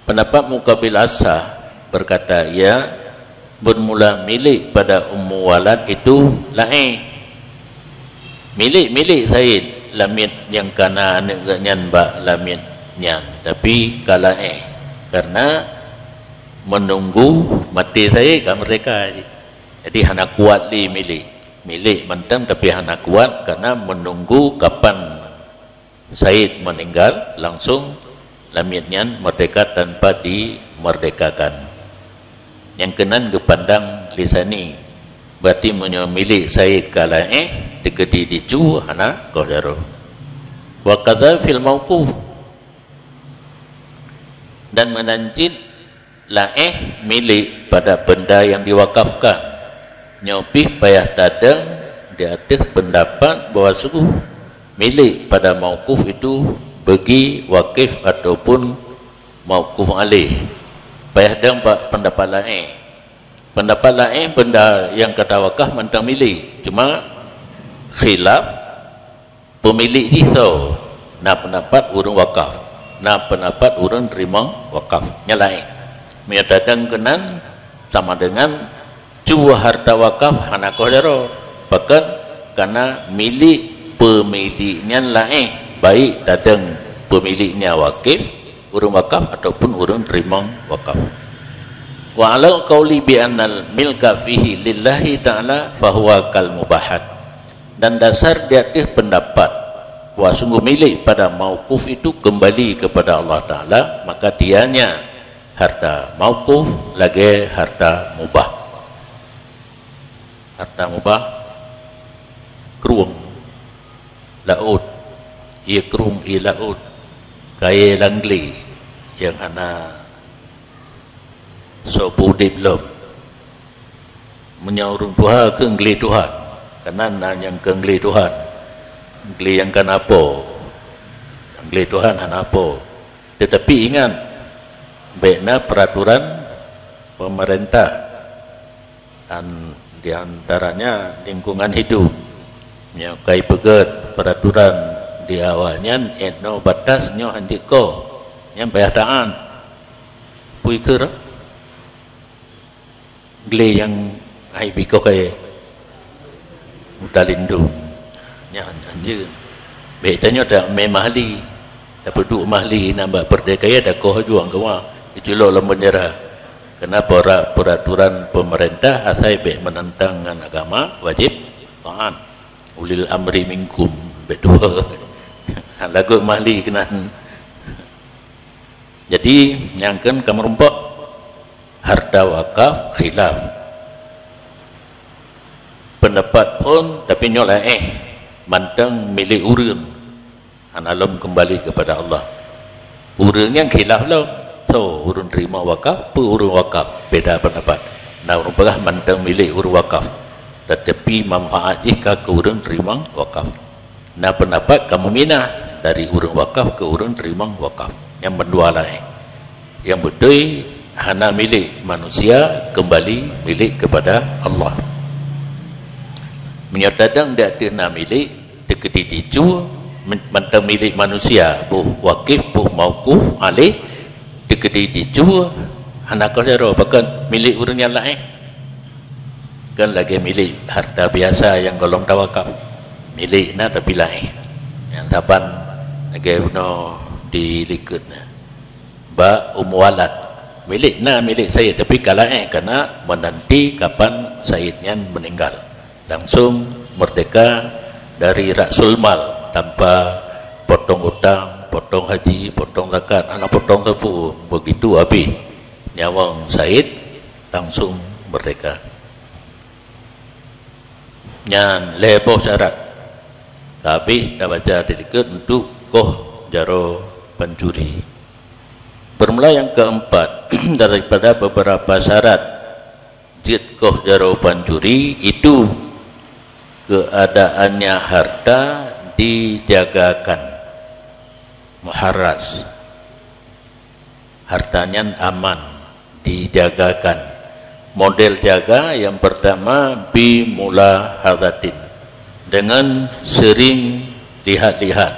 Pendapat muqabil asah berkata, ia bermula milik pada ummu walad itu laén. Milik-milik Said lamiet nyang ka na aneuk geuh nyan bak lamiet nyan, tapi ka laén, karena menunggu maté Said ka merdeka. Jadi hana kuat lé milik. Milik mantong tapi hana kuat karena menunggu kapan Said meninggal, langsung lamiet nyan merdeka tanpa dimerdekakan. Nyang keunan geupandang lisani, berarti meunyoe milik Said ka laén, teukeudi dicue hana koh jaroe. Wa kadza fil mauquf, dan meunan cit laén milik pada benda nyang diwakafkan. Nyoe pih payah tadong di ateueh pendapat bahwa sungguh milik pada mauquf itu bagi wakif ataupun mauquf alaih. Payah dong bak pendapat laén. Pendapat laén benda nyang ka tawakaf mantong milik. Cuma khilaf pemilik jih soe, na pendapat ureuëng wakaf, na pendapat ureuëng teurimong wakaf. Nyan laén. Meunyoe tadong keunan sama dengan cue harta wakaf hana koh jaroe. Pakon? Karena milik pemilik nyan laén, baik tadong pemiliknya wakif, ureuëng wakaf ataupun ureuëng teurimong wakaf. Wa 'alal qauli bi annal milka fihi lillahi ta'ala fahuwa kal mubahat. Dan dasar di ateueh pendapat bahwa sungguh milék pada mauquf itu kembali kepada Allah Ta'ala, maka dianya harta mauquf lagée harta mubah. Harta mubah, krueng laôt, ié krueng ié laôt, kayée lam glé nyang hana soe peuudeb lom. Meunyoe ureuëng tuha keu glé Tuhan, kanan na nyang keu glé Tuhan, glé nyang kana po, glé Tuhan hana po. Teutapi ingat, bék na peuraturan pemerintah. An-, di antaranya lingkungan hidup. Nyoe kai peugét peraturan di awaknyan, inoe batas nyoe hanjeuet koh. Nyan payah taát. Pui keur glé nyang hai bikoh kai mutalindung. Nyan hanjeuet. Bék tanyoe tamé mahli. Tapeuduek mahli na bak peureudeh kayée dakoh juang keuma diculok lam penjara. Kenapa? Ra-, peraturan pemerintah asai bék menentang ngon agama, wajib taat. Ulil amri minkum, bék dua. Lagot mahli keunan. Jadi, nyang kheun ka meurumpok harta wakaf khilaf. Pendapat phon, tapi nyoe laén, mantong milék ureuëng. Hana lom keumbali keupada Allah. Ureuëng nyang khilaf lom, soe ureuëng teurimong wakaf, peue ureuëng wakaf, beda pendapat. Na ureuëng peugah mantong milék ureuëng wakaf, tetapi manfaat jih ka keu ureuëng teurimong wakaf. Na pendapat ka meuminah dari ureuëng wakaf keu ureuëng teurimong wakaf. Nyang bandua laén. Nyang beutôi hana milék manusia keumbali milék keupada Allah. Meunyoe tadong di ateueh na milék, teukeudi dicue, men-, mantong milék manusia, boh wakif, boh mauquf alaih, teukeudi dicue, hana koh jaroe, pakon milék ureuëng nyang laén. Kan lagée milék harta biasa nyang gohlom tawakaf. Milék na tapi laén. Nyang saban lagée bunoe di likot na. Bak Ummu Walad. Milék na milék Said, tapi ka laén, karena menanti kapan Said nyan meninggal. Langsung merdeka dari rasul mal tanpa potong utang, potong haji, potong zakat, hana potong sapeue, begitu habis nyawöng Said langsung merdeka. Nyan lhée boh syarat. Tapi tabaca di likot untuk koh jaroe pancuri. Bermula yang keempat daripada beberapa syarat jeuet koh jaroe pancuri itu keadaannya harta dijagakan, muharras. Harta nyan aman, dijagakan. Model jaga yang pertama bi mulahadzatin, dengan sering lihat-lihat.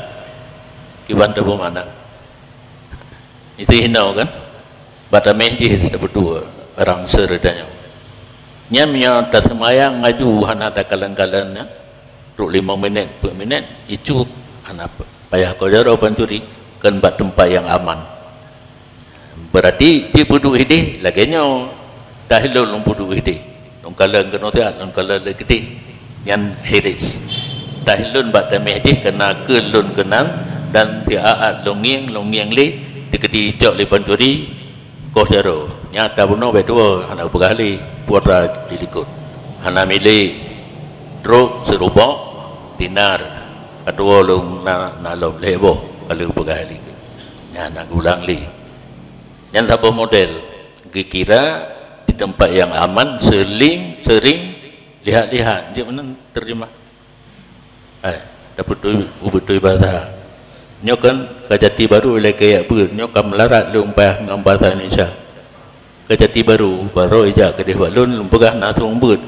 Kiban teupeu makna. Itu hino kan? Bak tameh jih teupeu orang serta nyoe. Nyan meunyoe taseumayang laju hana takalon-kalon nyan. Trok limong minét, peuet minét, icu hana payah koh jaroe pancuri, kon bak teumpat nyang aman. Berarti cit peuduek idéh lagée nyoe, tahlon lôn peuduek idéh, lôn kalon keunoe siat, lôn kalon lé keudéh, nyan hiris. Tahlon bak tameh jih keunan keu lôn keunan dan siat-at lôn ngieng, lôn ngieng lé, teukeudi icok lé pancuri, koh jaroe, nyata bunoe bék tuwoe hana peugah lé, putra di likot. Hana milék trok seurubok dinar, ka tuwoe lôn na, na lom lhée boh ka lheueh peugah lé. Nyan na geulang lé. Nyan saboh model, geukira di teumpat nyang aman, seuling, sering lihat-lihat. Jeuet meunan terjemah. Eh, tapeutôi, ubeutôi basa. Nyoe kan ka jati baru ilée keu jak beuet, nyoe ka meularat lôn payah ngon basa Indonesia. Ka jati baru, baroe ijak keudeh bak lôn, lôn peugah na sueng beuet.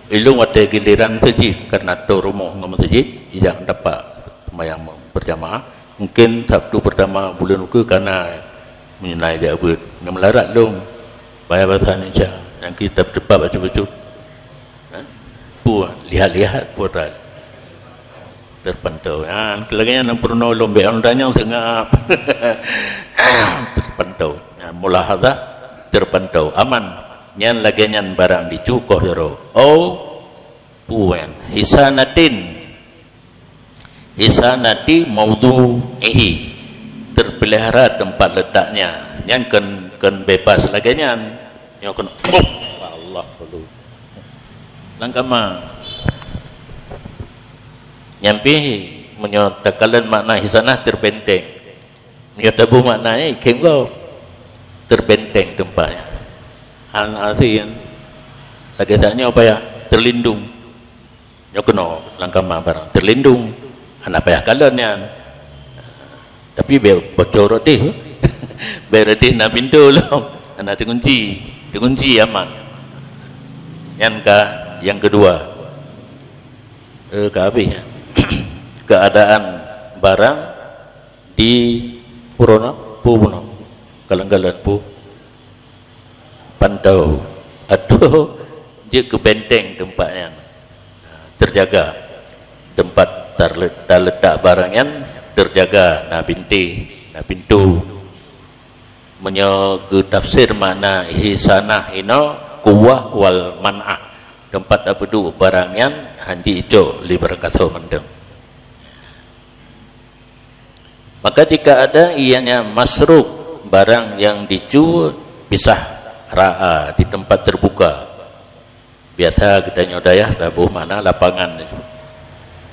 Ilôn watée giliran meuseujid, karena toe rumoh ngon meuseujid, ijak tapak seumayang berjamaah. Mungkin Sabtu pertama buleuen ukeue ka na meunyoe na ijak beuet. Ngon meularat lôn, payah basa Indonesia, nyang kitab teupat bacut-bacut. Ha? Peue, lihat-lihat, peue that. Terpantau. Ha, lagée nyan peurunoe lôn bék ôn tanyong seungab. Terpantau. Ha, mulahazah, terpantau. Aman. Nyan lagée nyan barang dicu koh jaroe. Au puan hisanatin, hisanati maudhu'ihi, terpelihara tempat letaknya. Nyan kon, kon bebas lagée nyan. Nyoe kon, oh, Allah dulu. Langkama. Nyampi meunyoe takalon makna hisanah terbenteng. Meunyoe taboh makna nyan, ikhém gob. Terbenteng teumpat nyan. Hana asai nyan. Lagée that nyoe payah terlindung. Nyoe keunoe langkama barang terlindung. Hana payah kalon nyan. Tapi bèk bocor rot deh. Bèk rot deh na pintoe lom. Hana teungunci. Teungunci aman. Nyan ka nyang keudua. Eh, ka habéh nyan. Keadaan barang di purona, pu bunoe. Kalon-kalon pu pantau. Atau jeuet keu benteng teumpat nyan. Terjaga. Tempat tarle-, taletak barang nyan terjaga, na bintéh, na pintoe. Meunyoe geutafsir makna hisanah inoe, quwwah wal man'ah. Tempat tapeuduek barang nyan hana jicok lé barang gasoe mantong. Maka jika ada ianya masruk, barang yang dicu, pisah ra'a di tempat terbuka. Biasa geutanyoe dayah taboh makna lapangan.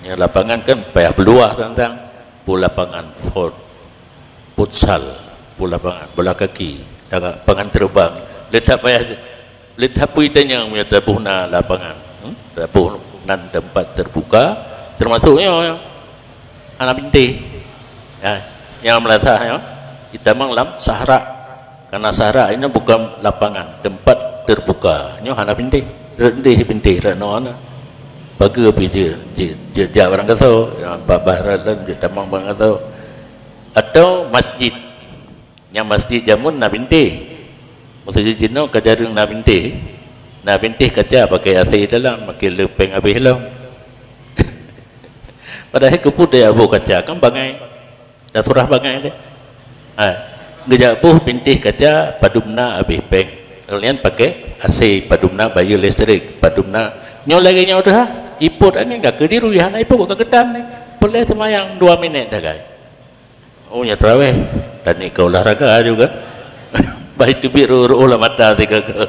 Nyoe lapangan kan payah peuluah tantang. Pu lapangan fut-, futsal, pu lapangan bola kaki, lapangan terbang. Lé that payah, lé that pui tanyong meunyoe taboh na lapangan. Hmm? Taboh nan tempat terbuka, termasuk nyoe, nyoe. Hana bintéh. Ya, nyang meulasah nyoe, jitamong lam sahara. Karena sahara ini bukan lapangan, tempat terbuka. Nyoe hana bintéh. Rot deh bintéh, rot noe na. Pageue pih jeuet, jeuet, jeuet jak barang gasoe, ya, babah rot lom jeuet tamong barang gasoe. Atau masjid. Nyang masjid jameun na bintéh. Maksud jih jinoe ka jareueng na bintéh. Na bintéh kaca pakai asai dalam, makin leupeng habéh lom. Padahai keupeue teuboh kaca kan bangai. Dah surah bangai lé. Ha, geujak boh bintéh kaca padum na habéh péng. Lalu nyan pakai asai padum na, bayeue listrik padum na. Nyoe lagée nyoe teuh ha. Ipot ani ka keu diru hana ipot ka geutan ni. Peureulée seumayang dua minét sagai. Oh, nyoe tarawih. Dan ni ka olahraga juga. Bah teubiet roh-roh lam mata sigaga.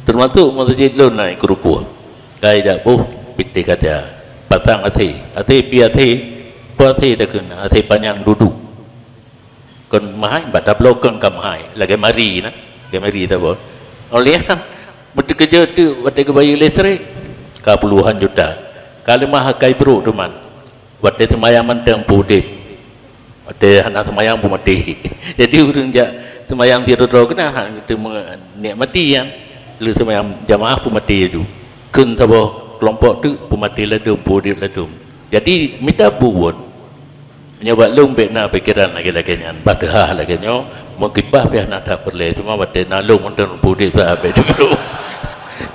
Termasuk masjid lôn na ikeu rukuk. Kai jak boh bintéh kaca. Pasang asai. Asai pi asai. Pu asai dah keunan. Asai panyang dudu. Kon mahai, bak tabloe kon ka mahai. Lagée mari na. Lagée mari taboh. Oleh nyan, meuteukeujot teuk watée geubayeue listrik. Ka puluhan juta. Ka leumah akai brok teuma. Watée seumayang mantong pu udeb. Watée hana seumayang pu maté. Jadi ureuëng jak seumayang sidroe-droe keunan, ha, teuma nikmati nyan. Lheueh seumayang jamaah pu maté laju. Kheun saboh keulompok teuk pu maté ladôm, pu udeb ladôm. Jadi mita buwon. Meunyoe bak lôn bék na pikeran lagée-lagée nyan, bah teuhah lagée nyoe, meukeubah pih hana that peureulée, cuma watée na lôn mantong pu udeb sa bék teuk.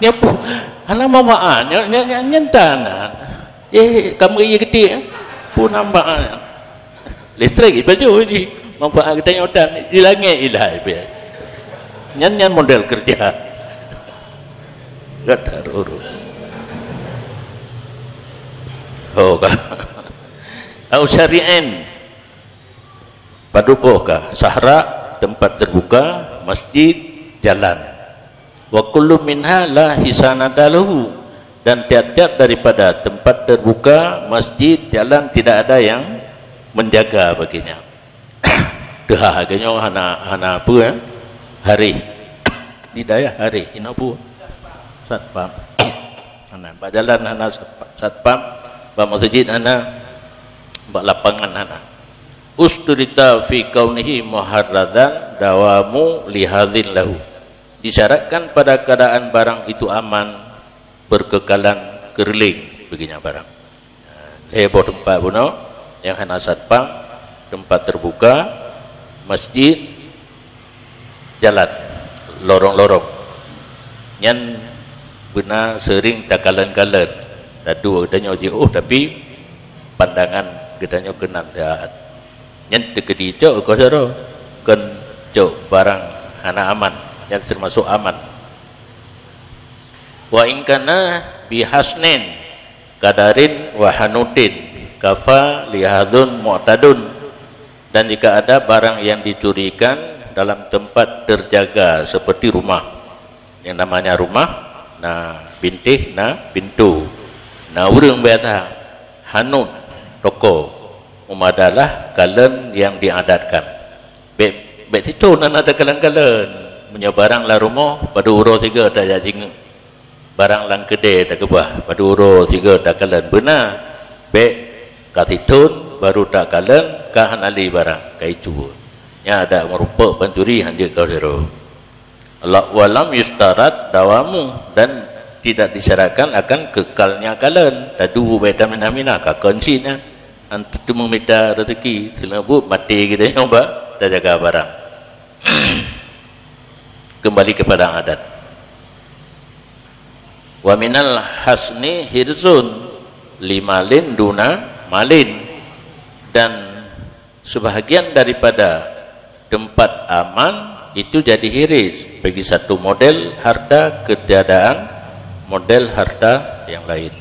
Nyan pu-, hana manfaat, nyan, nyan, nyan, nyan tan. Eh, kamoe iya geutik, eh? Peue nampak, eh? Listrik ipajoh jih. Manfaat geutanyoe tan, di langét ilai pih. Nyan, nyan model kerja. Gata urus. Oh, ka. Au syari'in. Padub boh ka. Sahara, tempat terbuka, masjid, jalan. Wa kullu minha la hisanata lahu, dan tiap-tiap daripada tempat terbuka, masjid, jalan, tidak ada yang menjaga baginya. Teuhah lagée nyoe hana, hana peue, eh? Hareh. Di dayah hareh, inoe peue? Satpam. Hana, bak jalan hana satpa-, satpam, bak masjid hana, bak lapangan hana. Usturita fi kaunihi muharrazan dawamu lihazin lahu. Disyaratkan pada keadaan barang itu aman, berkekalan, keureuléng bagi nyan barang. Lhée boh teumpat bunoe nyang hana satpam, teumpat terbuka, masjid, jalan, lorong-lorong. Nyan beuna seuring takalon-kalon. Taduek geutanyoe jiôh, tapi pandangan geutanyoe keunan that. Nyan teukeudi cok keu sidroe, kon cok barang hana aman. Yang termasuk aman. Wa in kana bi hasnin kadarin wa hanutin kafa lihadun mu'tadun. Dan jika ada barang yang dicurikan dalam tempat terjaga seperti rumah, yang namanya rumah, na bintih, na pintu, na ureuëng biasa, hanut, toko, umadalah kalon yang diadatkan. Bek, bek situ na, na takalon-kalon. Meunyoe barang lam rumoh, padub uroe sigoe tajak jingieng. Barang lam keudè takeubah, padub uroe sigoe takalon. Beuna, bek ka sithon baru takalon, ka hana lé barang, ka icue. Nyan adak meurumpok pancuri, hanjeuet ka sidroe. La-, walam yustarat dawamu, dan tidak disyaratkan akan kekalnya kalon. Tadu bak tamina-mina, ka kon cit nyan. Antu meumita rezeki, seuleubut maté geutanyoe bak tajaga barang. Kembali kepada adat. Wa minal hasni hirzun limalin duna malin. Dan sebahagian daripada tempat aman itu jadi hiris bagi satu model harta ketiadaan model harta yang lain.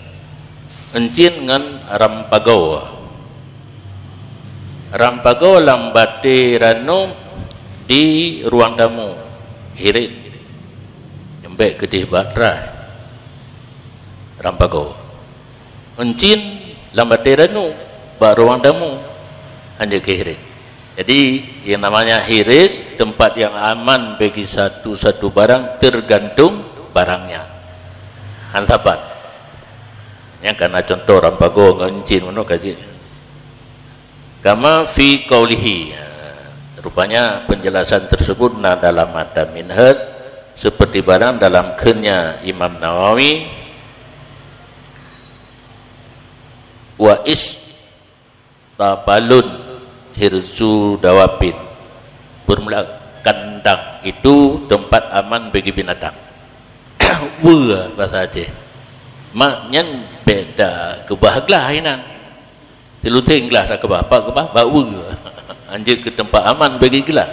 Encin ngon rampagoe. Rampagoe lam batée ranub di ruang tamu, hiris. Nyang bék keudeh bak traih. Rampagoe. Encin lam batée ranub bak ruang tamu, hanjeuet keu hiris. Jadi, yang namanya hiris, tempat yang aman bagi satu-satu barang tergantung barangnya. Han sapat. Nyang kana contoh rampagoe ngon encin, meunoe ka jeuet. Kama fi qaulihi. Rupanya penjelasan tersebut na dalam matan Minhaj seperti barang dalam kheunnya Imam Nawawi, wa is tapalun hirzu dawabin. Bermula kandang itu tempat aman bagi binatang. Weue bahasa Aceh. Mak nyan bék takeubah glah inan. Siluseng glah takeubah, pat keubah, bak weue. Hanjeuet keu teumpat aman bagi glah.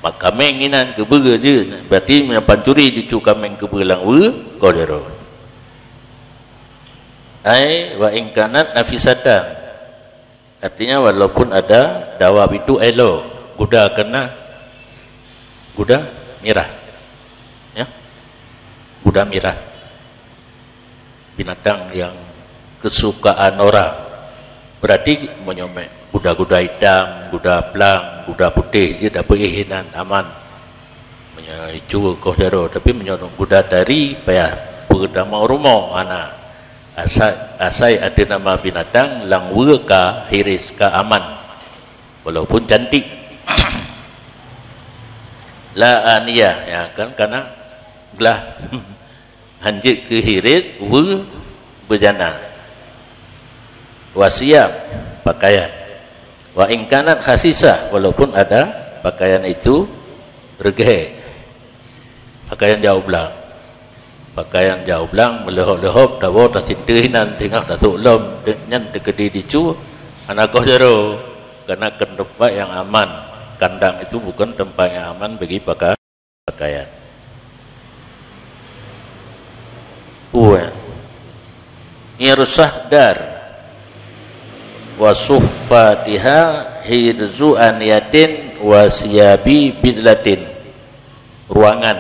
Mak kaméng inan keu beue jeuet, berarti meunyoe pancuri jicu kaméng keu beue lam weue, goh jaroe. Ai wa in kanat nafisatan. Artinya, walaupun ada dawab itu elok, guda keu na, guda mirah. Ya. Guda mirah. Binatang yang kesukaan orang. Berarti meunyoe mé guda-guda itam, guda plang, guda putéh jeuet, dapeuéh inan aman. Meunyoe icu goh jaroe, tapi meunyoe guda tari payah peutama u rumoh hana. Asai, asai ateueh nama binatang lam weue ka hiris, ka aman. Walaupun cantik. La aniyah, ya kan, kana glah. Hanjeuet keu hiris, weue, beujana. Wa siyab, pakaian. Wa in kanat khasisah, walaupun ada pakaian itu reugék. Pakaian jak u blang. Pakaian jak u blang, meuleuhob-leuhob, tawoe tasinteuh inan teungoh tasôk lom, nyan teukeudi jicu, hana goh jaroe, karena keu teumpat nyang aman. Kandang itu bukan tempat yang aman bagi paka-, pakaian. Ueh. Irsah dar. Wa suffatiha hirzu aniyatin wa siyabi bidlatin. Ruangan.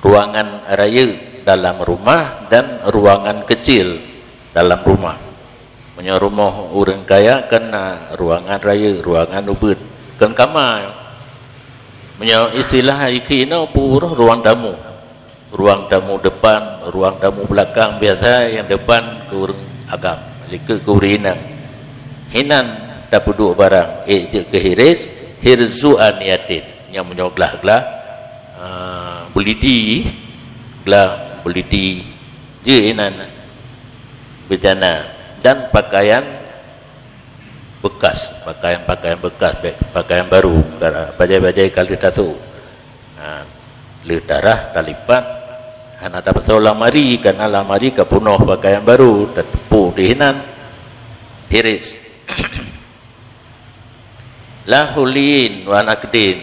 Ruangan rayeuk dalam rumah dan ruangan kecil dalam rumah. Meunyoe rumoh ureuëng kaya kan na ruangan rayeuk, ruangan ubeuet, kan kama. Meunyoe istilah ikeu inoe peue ruang tamu. Ruang tamu depan, ruang tamu belakang, biasa nyang depan keu ureuëng agam, likot keu ureuëng inong. Hinan tapeuduek barang, ék jeuet keu hiris, hirzu aniyatin, nyang meunyoe glah-glah, ah, beulidi, glah beulidi, jeuet inan beujana, dan pakaian bekas, pakaian-pakaian bekas, bék pakaian baru, ka-, bajée-bajée ka lheueh tasu. Ha, lheueh tarah, talipat, hana tapasoe lamari, karena lamari ka peunoh pakaian baru, tateupeue di hinan, hiris. La hulyin wa nakdin.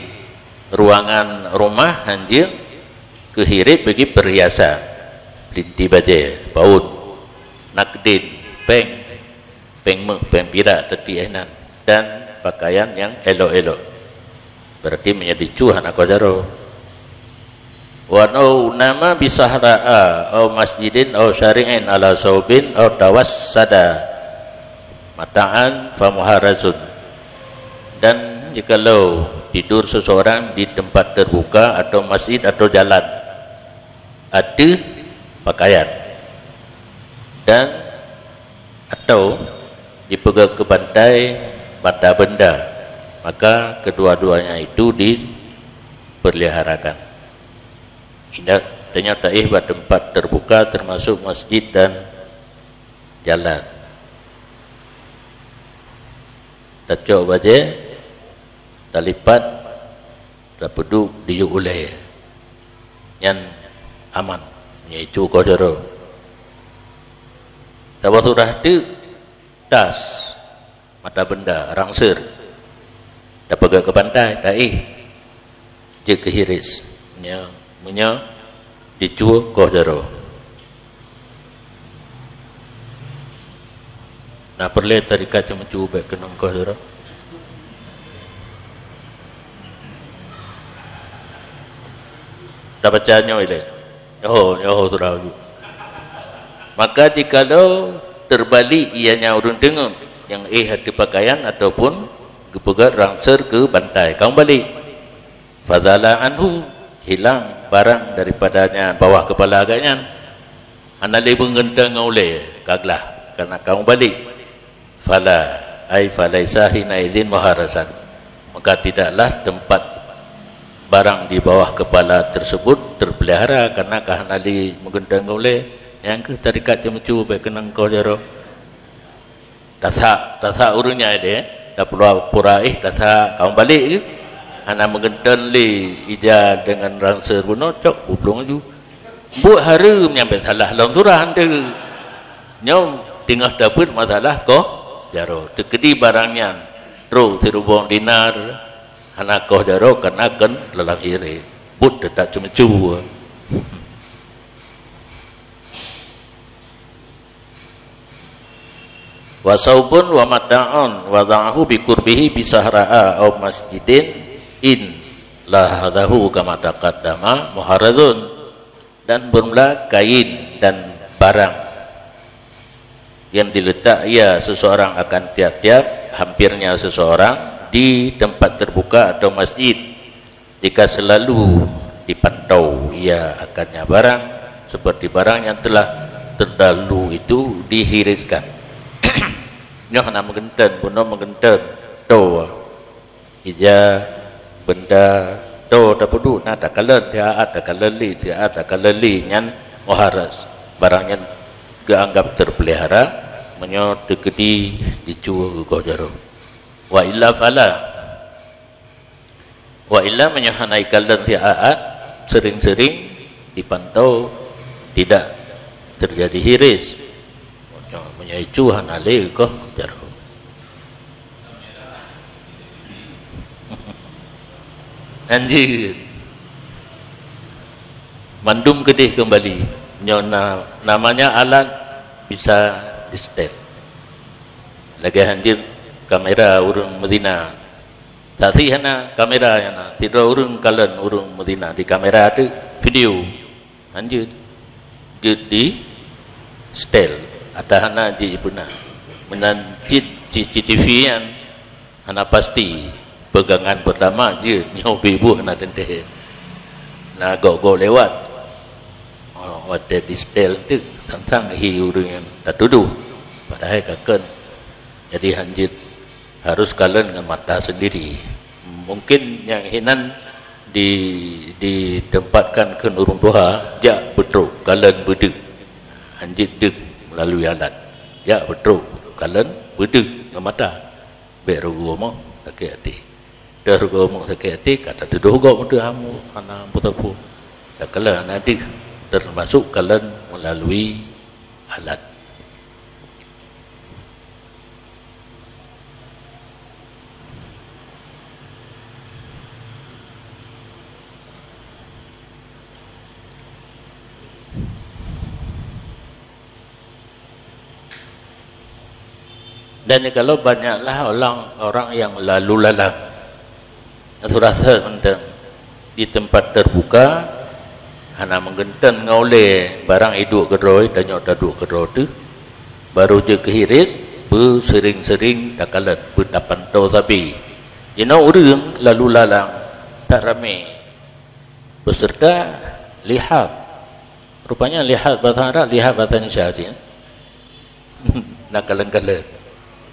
Ruangan rumah hanjeuet keuhirib bagi perhiasan, linti bajée, paun, nakdin, péng, péng méuh, péng pirak, teuti éh nan, dan pakaian nyang élok-élok. Berarti meunyoe dicuah hana koh jaroe. Walau nama bisahra'a au masjidin au syari'in ala saubin au tawassada mata'an famuharazun. Dan jikalau tidur seseorang di tempat terbuka atau masjid atau jalan, ateueh pakaian, dan atau dipeugét keu bantai bata benda, maka kedua-duanya itu diperliharakan. Indak, tanyoe taéh bak tempat terbuka termasuk masjid dan jalan. Tacok bajée, talipat, tapeuduek diyuek ulée. Nyan aman, nyan icu koh jaroe. Saboh surah teuk, tas, mata benda, rangseur. Tapeugét keu bantai, taéh. Jeuet keu hiris. Meunyoe, meunyoe jicu koh jaroe. Na peureulée tarikat nyang meucu bék keunong koh jaroe? Tabaca nyoe ilée. Nyoe, nyoe surah uju. Maka jikalau terbalik ianya ureuëng teungeut nyang éh ateueh pakaian ataupun geupeugét rangseur keu bantai, kaum balik. Fazala anhu, hilang barang daripadanya bawah kepala agaknyan. Hana lé meugeunteng ngon ulée, ka glah, karena kamu balik. Fala, ai falaisa hina idzin muharasan. Maka tidaklah tempat barang di bawah kepala tersebut terpelihara, karena ka hana lé meugeunteng ngon ulée. Nyang keuh tarikat ceumeucu bék keunong koh jaroe. Tasak, tasak ureuëng nyan deh, tapura-pura éh tasak, kamu balik ke? Hana meugeunteng lé ija deungon rangseur bunoe, cok, kuplueng laju. Buet hareuem nyang bék salah lom surah teuh. Nyoe teungoh tapeuet masalah koh jaroe. Teukeudi barang nyan trok siribong dinar, hana koh jaroe, kana kon lam hiréh. Buet teutap ceumeucu. Wa saubun wa mata'un wada'ahu bi qurbihi bi sahra'a au masjidin in lahadahu kama taqaddama muharazun. Dan bermula kain dan barang yang diletak ia seseorang akan tiap-tiap hampirnya seseorang di tempat terbuka atau masjid. Jika selalu dipantau ia akannya barang, seperti barang yang telah terdahulu itu dihiriskan. Nyoe hana meugeunteng, bunoe meugeunteng, toe. Ija, benda, toe tapeuduek na takalon, siat takalon lé, siat takalon lé, nyan muharaz. Barang nyan geuanggap terpelihara, meunyoe teukeudi jicu geugoh jaroe. Wa illa fala. Wa illa, meunyoe hana ikalon siat, sering-sering dipantau tidak terjadi hiris. Meunyoe, meunyoe icu hana lé geugoh jaroe. Hanjeuet. Mandum keudeh keumbali. Nyoe na, namanya alat bisa di-setel. Lagée hanjeuet kamera ureuëng meuzina. Saksi hana, kamera nyang na. Sidroe ureuëng kalon ureuëng meuzina di kamera teuh video. Hanjeuet. Jeuet di-setel. Atawa hana jeuet ipeuna. Meunan cit C C T V nyan hana pasti. Peugangan peurtama jeuet, nyoe pih boh na teuntée. Na gok-gok lewat. Oh, watée di-setel teuh, sang-sang hi ureuëng nyang tatudoh. Padahai ka kon. Jadi hanjeuet. Harus kalon ngon mata sendiri. Mungkin nyang hinan di, ditempatkan keu ureuëng tuha, jak beutrok kalon beudeuk. Hanjeuet deuk melalui alat. Jak beutrok kalon beudeuk ngon mata. Bék rugoe moh sakét até. Teuh rugoe moh sakét até, ka tatudoh gok meudeuh hamu, hana peue-peue. Takalon hana deuh, termasuk kalon melalui alat. Dan jikalau banyaklah orang, orang yang lalu lalang, nyang surah seuh mantong di tempat terbuka, hana meugeunteun ngon ulée, barang iduek keudroe, tanyoe taduek keudroe teuh, barô jeuet keu hireuen, beuseuring-seuring takalon, beutapantau sabe. Jinoe ureuëng lalu lalang, that ramé, beserta lihat. Rupanya lihat bahasa Arab, lihat bahasa Indonesia cit. Na kalon-kalon.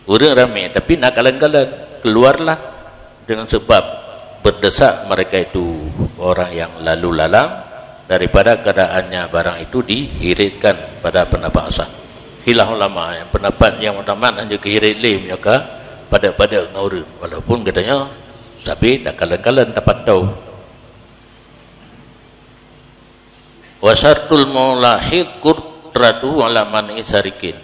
Ureuëng ramé, tapi na kalon-kalon. Keluarlah dengan sebab berdesak mereka itu orang yang lalu lalang daripada keadaannya barang itu dihireuen pada pendapat asah. Khilaf ulama, nyang pendapat nyang muktamad hana jeuet keu hireuen lé meunyoe ka padub-padub ngon ureuëng. Walaupun geutanyoe sabe takalon-kalon tapantau. Wa syartul mulahid qudratuhu ala man'i sariqin.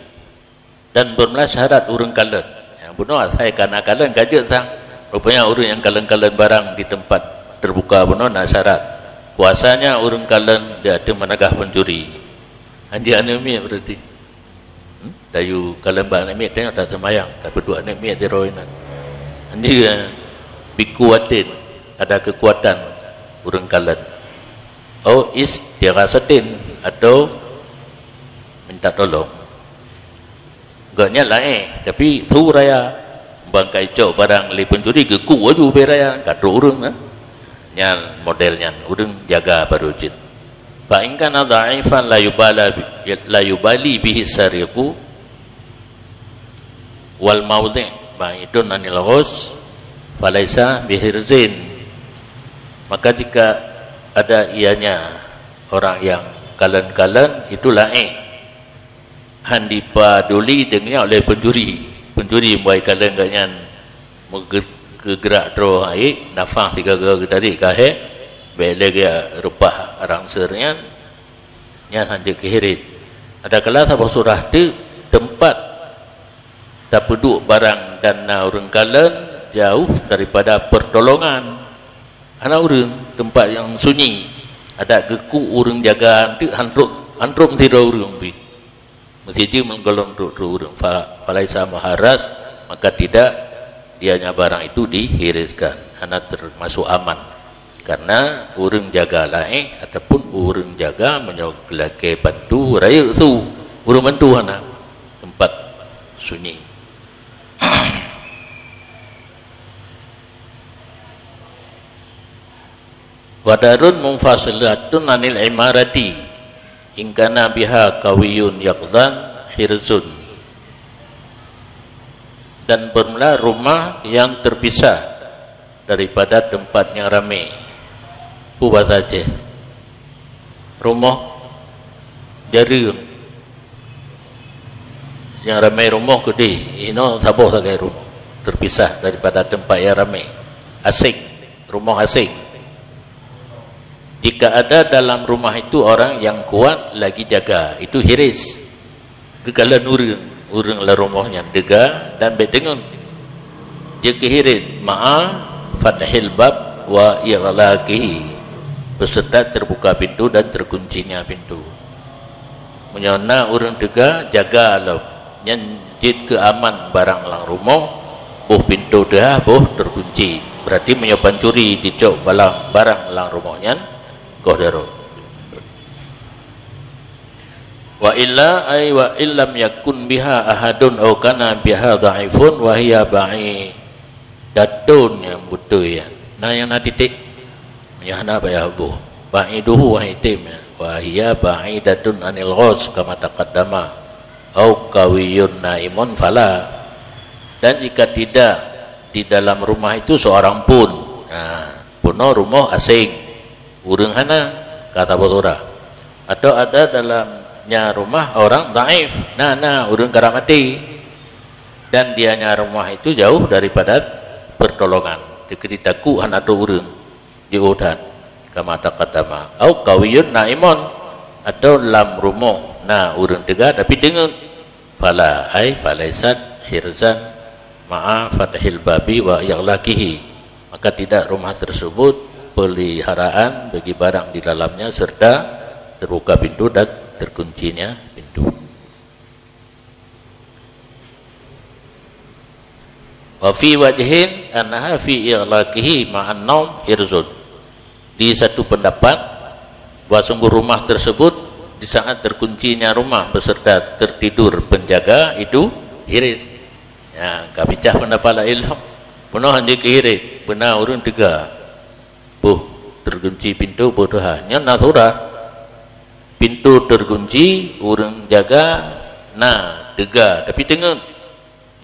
Dan beureulah syarat ureuëng kalon. Nyang bunoe asai ka na kalon ka jeuet sang. Rupanya ureuëng nyang kalon-kalon barang di tempat terbuka bunoe na syarat. Kuasanya ureuëng kalon di ateueh meunegah pencuri. Hanjeuet aneuk miet berarti. Hmm? Tayue kalon bak aneuk miet, tanyoe taseumayang, tapeuduek aneuk miet di roh inan. Hanjeuet, eh, bikuwatin, ada kekuatan ureuëng kalon. Au istighasatin, atau minta tolong. Gobnyan laén, tapi su raya. Ban ka icok barang lé pencuri, geukuk laju ubé raya, ka trok ureuëng, eh. Nyan model nyan, ureuëng jaga barô jeuet. Fa in kana dha'ifan la yubala bi-, la yubali bihi sariqu wal maudhi' ba'idun anil ghus falaisa bihirzin. Maka jika ada ianya orang yang kalon-kalon, itu laén. Han dipaduli deungon oleh pencuri. Pencuri muai kalon gobnyan meuge-, geugrak droe hai, nafah sigaga geutarek ka hék, bék lé geureupah rangseur nyan, nyan han jeuet keu hireuen. Adakala saboh surah teuk teumpat tapeuduek barang dan na ureuëng kalon jauh daripada pertolongan. Hana ureuëng, teumpat nyang sunyi. Adak geukuk ureuëng jaga teuk han trok, han trok sidroe ureuëng pih. Meusijeuem gohlom trok-trok ureuëng, fa-, falaisa muharraz, maka tidak dianya barang itu dihireuen, hana termasuk aman. Karena ureuëng jaga laén ataupun ureuëng jaga meunyoe geulakée bantu rayeuk su, ureuëng bantu hana, teumpat sunyi. Wa darun munfasilatun anil imarati, in kana biha qawiyun yaqdhan hirzun. Dan beureulah rumah yang terpisah daripada tempat yang ramai. Peue bahasa Aceh? Rumoh jareueng. Nyang ramai rumoh keudeh, inoe saboh sagai rumoh, terpisah daripada tempat yang ramai. Asing, rumoh asing. Jika ada dalam rumah itu orang yang kuat lagi jaga, itu hiris. Geukalon ureuëng, ureuëng lam rumoh nyan teuga dan bék deungon. Jeuet keu hireuen, ma'a fathil bab wa ighlaqihi, beserta terbuka pintu dan terkuncinya pintu. Meunyoe na ureuëng teuga, jaga lom. Nyan jeuet keu aman barang lam rumoh, boh pintu teuhah, boh terkunci. Berarti meunyoe pancuri jicok balang barang lam rumoh nyan, goh daroe. Wa illa, ay wa illam yakun biha ahadun au kana biha dhaifun wa hiya ba'idatun, nyang beutôi nyan. Na nyang na titik. Nyang na payah boh. Ba'iduhu, wahai tem, ya. Wa hiya ba'idatun anil ghus kama taqaddama. Au qawiyun naimun fala. Dan jika tidak di dalam rumah itu seorang pun. Nah, bunoe rumoh asing. Ureuëng hana, kata peue surah. Atau ada dalamnya rumah orang dhaif, na, na, ureuëng karab maté. Dan dianya rumah itu jauh daripada pertolongan. Dikeuri takut hana trok ureuëng, jiôh that. Kama taqaddama. Au qawiyun naimun, atau lam rumoh na ureuëng teuga tapi deungon. Fala, ay falaisat hirzan ma'a fathil babi wa ighlaqihi. Maka tidak rumah tersebut peliharaan bagi barang di dalamnya serta terbuka pintu dan terkuncinya pintu. Wa fi wajhin annaha fi ighlaqihi ma'an naum hirzun. Di satu pendapat, bahwa sungguh rumah tersebut di saat terkuncinya rumah beserta tertidur penjaga itu hiris. Ya, ka picah pendapat lain lom. Peunoh han jeuet keu hiris, beuna ureuëng teuga. Boh terkunci pintu, boh teuga. Nyan na surah. Pintu terkunci, ureuëng jaga na teuga, tapi teungeut.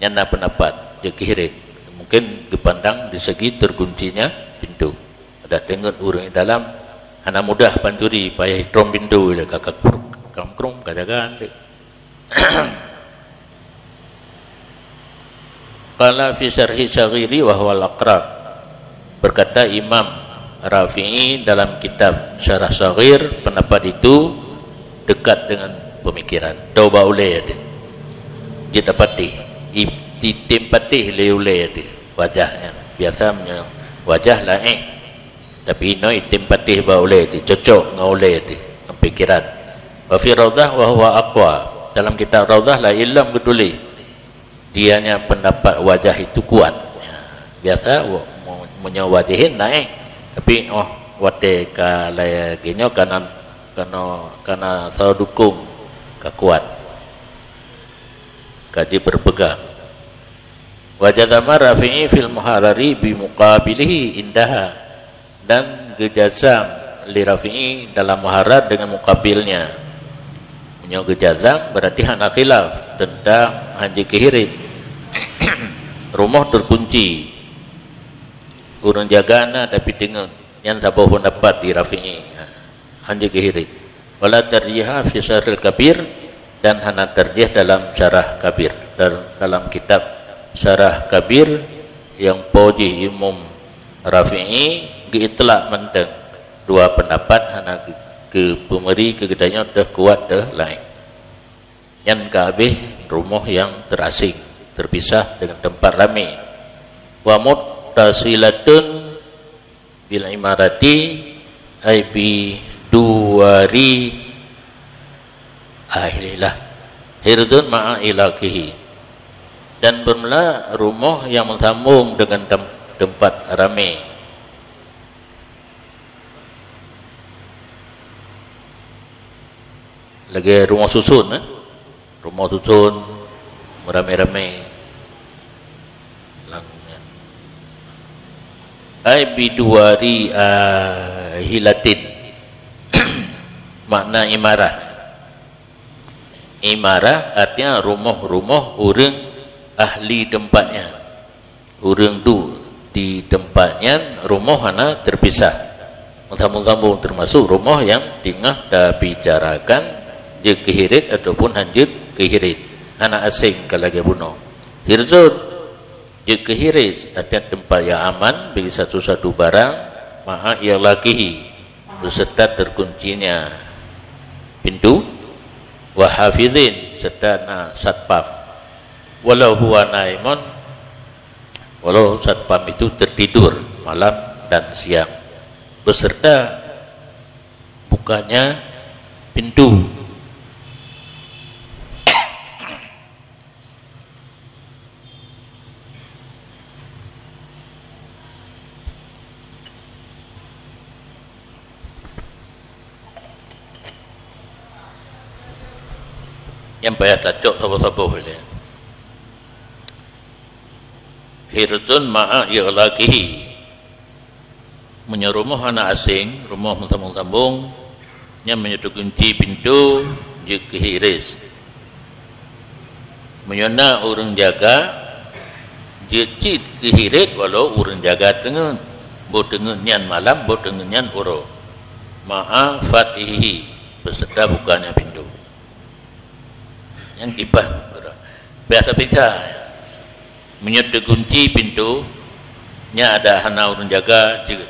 Nyan na pendapat jeuet keu hiris. Mungkin geupandang di segi terkuncinya pintu. Ada teungeut ureuëng dalam, hana mudah pancuri, payah itrom pintu lé, ka, ka, krum, ka jaga. Qala fi syarhi saghiri wa huwal aqrab. Berkata Imam Rafi'i dalam kitab Syarah Saghir, pendapat itu dekat dengan pemikiran. Tau bak ulée teuh. Jeuet patéh. I-, item patéh lé ulée teuh wajah nyan. Biasa meunyoe wajah laén. Tapi inoe item patéh bak ulée teuh, cocok ngon ulée teuh, ngon pikiran. Wa fi raudhah wa huwa aqwa. Dalam kitab Raudhah laén lom geutuléh, dia nya pendapat wajah itu kuat. Ya, biasa, wa-, mu-, meunyoe wajah laén, tapi, oh, watée ka lagée nyoe kana, kana, kana soe dukong ka kuat, ka jipeureupegang. Wa jazama Rafi'i fil muharrari bi muqabilihi indaha. Dan geujazam lé Rafi'i dalam muharrar dengan muqabilnya. Meunyoe geujazam, berarti hana khilaf teuntang han jeuet keu hiris. Rumoh terkunci. Ureuëng jaga na tapi teungeut. Nyan saboh pendapat di Rafi'i. Han jeuet keu hiris. Wala tarjiha fi Syarhil Kabir, dan hana tarjih dalam Syarah Kabir. Dal-, dalam kitab Syarah Kabir nyang po jih Imam Rafi'i geuitlak mantong dua pendapat, hana geu-, geupeumeuri keu geutanyoe teuh kuat teuh laén. Nyan ka habéh rumoh nyang terasing, terpisah dengan tempat ramé. Wa muttasilatun bil imarati ay bi duwari ahlilah hirzun ma'a ighlaqihi. Dan bermula rumoh nyang meusambong dengan tem-, tempat ramé. Lagée rumoh susun, eh? Rumoh susun, ramé-ramé. Lang-, ai biduwari, ah, hilatin. Makna imarah. Imarah artinya rumoh-rumoh ureuëng ahli teumpat nyan. Ureuëng duek di teumpat nyan rumoh hana teupisah. Meusambong-sambong teumasok rumoh nyang teungoh tabicarakan jeuet keu hiret ataupun han jeuet keu hiret. Hana aséng ka lagée bunoe. Hirzun, jeuet keu hiret, artinya teumpat nyang aman bagi satu-satu barang, ma'a ighlaqihi, beserta terkuncinya pintu, wa hafizin, serta na satpam. Walau huwa naimun, walau satpam itu tertidur malam dan siang, beserta bukanya pintu. Nyang payah tacok saboh-saboh ilée. Hirzun ma'a ighlaqihi. Meunyoe rumoh hana aséng, rumoh meusambong-sambong, nyan meunyoe teukunci pintoe jeuet keu hiris. Meunyoe na ureuëng jaga, jeuet cit keu hiret walau ureuëng jaga teungeut. Boh teungeut nyan malam, boh teungeut nyan uroe. Ma'a fathihi, beserta bukanya pintoe. Nyang kiban, biasa-biasa. Meunyoe teukunci pintoe, nyan adak hana ureuëng jaga jeuet.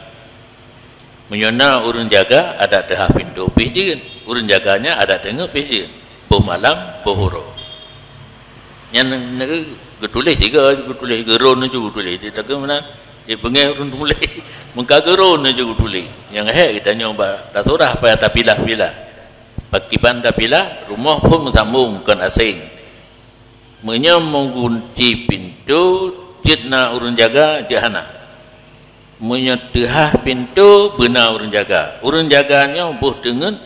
Meunyoe na ureuëng jaga, adak teuhah pintoe pih jeuet. Ureuëng jaga nyan adak teungeut pih jeuet. Boh malam, boh uroe. Nyan geutuléh tiga, geutuléh geuron ju geutuléh. Di takeue meunan, di beungéh ureuëng tuléh. Meuka geuron ju geutuléh. Nyang hék geutanyoe bak tasurah payah tapilah-pilah. Pakiban tapilah, rumoh phon meusambong kon aséng. Meunyoe meugunci pintoe Jeuet na ureuëng jaga, jeuet hana. Meunyoe teuhah pintoe, beuna ureuëng jaga. Ureuëng jaga nyoe boh teungeut,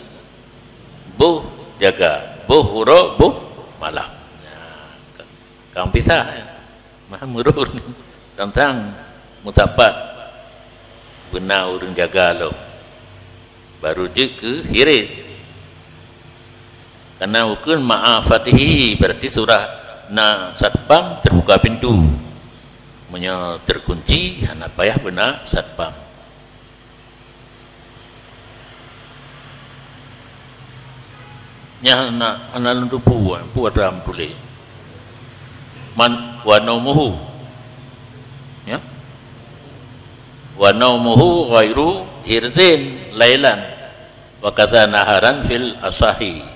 boh jaga, boh uroe, boh malam. Nah, ka-, ka pisah, ya. Mah meurun. Tang-tang meusapat, beuna ureuëng jaga lom. Baru jeuet keu hiris. Karena ukun ma'a fatihi, berarti surah na satpam terbuka pintu. Meunyoe terkunci, hana payah beuna satpam. Nyan hana, hana lôn tupu, pu atra meutuléh. Man, wa naumuhu. Ya. Wa naumuhu ghairu hirzin lailan. Wa kadza naharan fil asahi.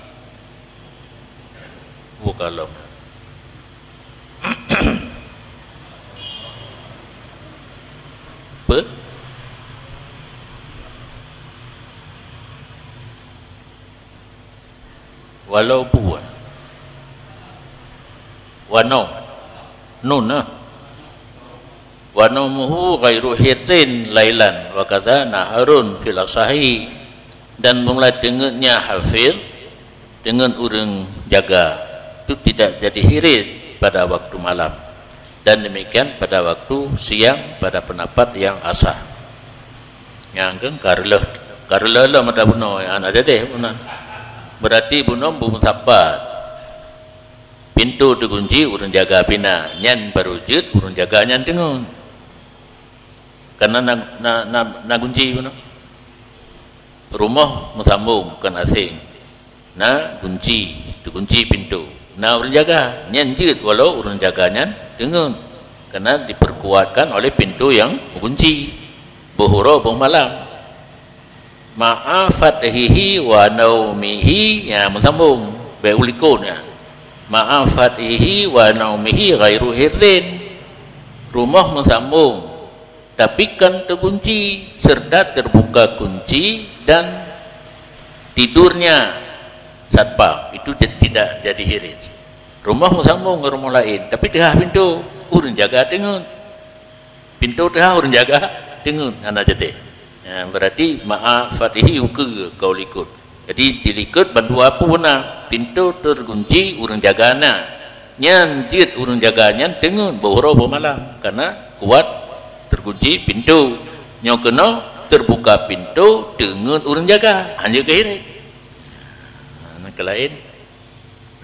Buka lom. Pe? Walau buah. Wa naum. Nun, ah. Wa naumuhu ghairu hirzin lailan, wa kadza naharun fil asahi. Dan mulai teungeutnya hafiz, teungeut ureuëng jaga, itu tidak jadi hiris pada waktu malam. Dan demikian pada waktu siang pada pendapat yang asah. Nyang kan kareuloh, kareuloh lom ata bunoe, hana jadeh bunoe. Berarti bunoe beumeusapat. Pintoe teugunci, ureuëng jaga pih na, nyan baru jeuet ureuëng jaga nyan teungeut. Karena na, na, na, na gunci bunoe. Rumoh meusambong kon aséng. Na gunci, teugunci pintoe. Na ureuëng jaga, nyan jeuet walau ureuëng jaga nyan teungeut. Karena diperkuatkan oleh pintoe nyang meugunci. Boh uroe, boh malam. Ma'a fathihi wa naumihi, ya, meusambong. Bèk ulikot, ya. Ma'a fathihi wa naumihi ghairu hirzin. Rumoh meusambong, tapi kan teugunci serta terbuka kunci dan tidurnya satpam. Itu je-, tidak jadi hiris. Rumoh meusambong ngon rumoh laén, tapi teuhah pintoe, ureuëng jaga teungeut. Pintoe teuhah ureuëng jaga teungeut, hana jadeh. Ya, berarti ma'a fathihi ukeue ka ulikot. Jadi, dilikot bandua pun na, pintoe teugunci, ureuëng jaga na. Nyan jeuet ureuëng jaga nyan teungeut boh uroe boh malam, karena kuat teugunci pintoe. Nyoe keunoe teubuka pintoe teungeut ureuëng jaga, hanjeuet keu hiris. Ha, nyang keu laén.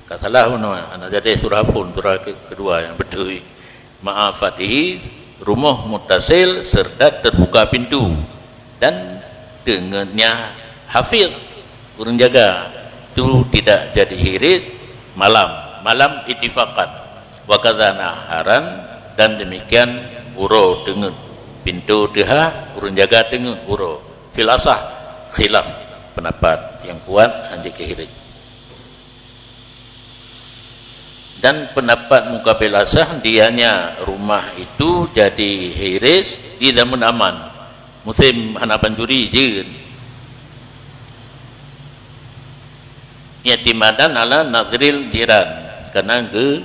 Ka salah bunoe, hana jadeh surah pun, surah ke-, kedua nyang beutôi. Ma'a fathihi, rumoh muttasil serta terbuka pintu. Dan teungeutnya hafiz, ureuëng jaga, tu tidak jadi hiris malam, malam ittifaqan. Wa kadza naharan, dan demikian uroe teungeut. Pintoe teuhah, ureuëng jaga teungeut uroe. Fil asah, khilaf pendapat yang kuat, hanjeuet keu hiris. Dan pendapat mukabil asah, dianya rumah itu jadi hiris di zaman aman, musém hana pancuri jeuet. I'timadan ala nadhril jiran, karena geu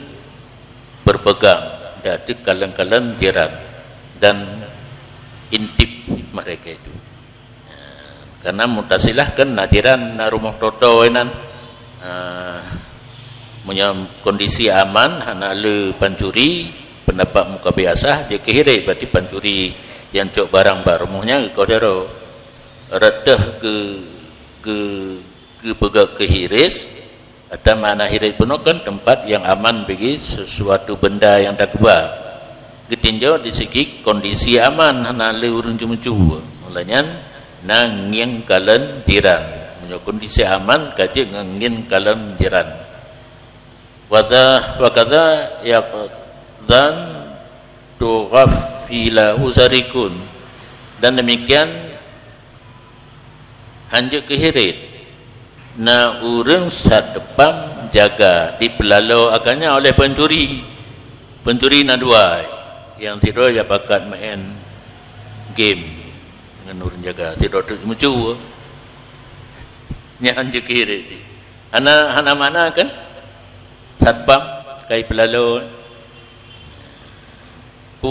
berpegang di ateueh kalon-kalon jiran dan intip mereka itu. Karena muttasilah kan na jiran, na rumoh toe-toe nan. Ah, meunyoe kondisi aman, hana le pancuri, pendapat mukabil asah, jeuet keu hiris, berarti pancuri nyang cok barang bak rumoh nyan geukoh jaroe. Rot teuh geu-, geu-, geupeugah keu hiris, Ata makna hiris bunoe kan tempat yang aman bagi sesuatu benda yang takeubah. Geutinjau di segi kondisi aman, hana le ureuëng ceumeucue. Mula nyan, na ngieng kalon jiran. Meunyoe kondisi aman, ka jeuet ngon ngieng kalon jiran. Wa dza-, wa kadza yaqdzan tughaffilahu sarikun. Dan demikian, hanjeuet keu hiris. Na ureuëng satpam jaga dipeulaloe akannya oleh pencuri. Pencuri na dua, nyang sidroe jak pakat main game ngon ureuëng jaga, sidroe teuk meucue. Nyan hanjeuet keu hiris. Hana, hana makna kan? Satpam kai peulaloe.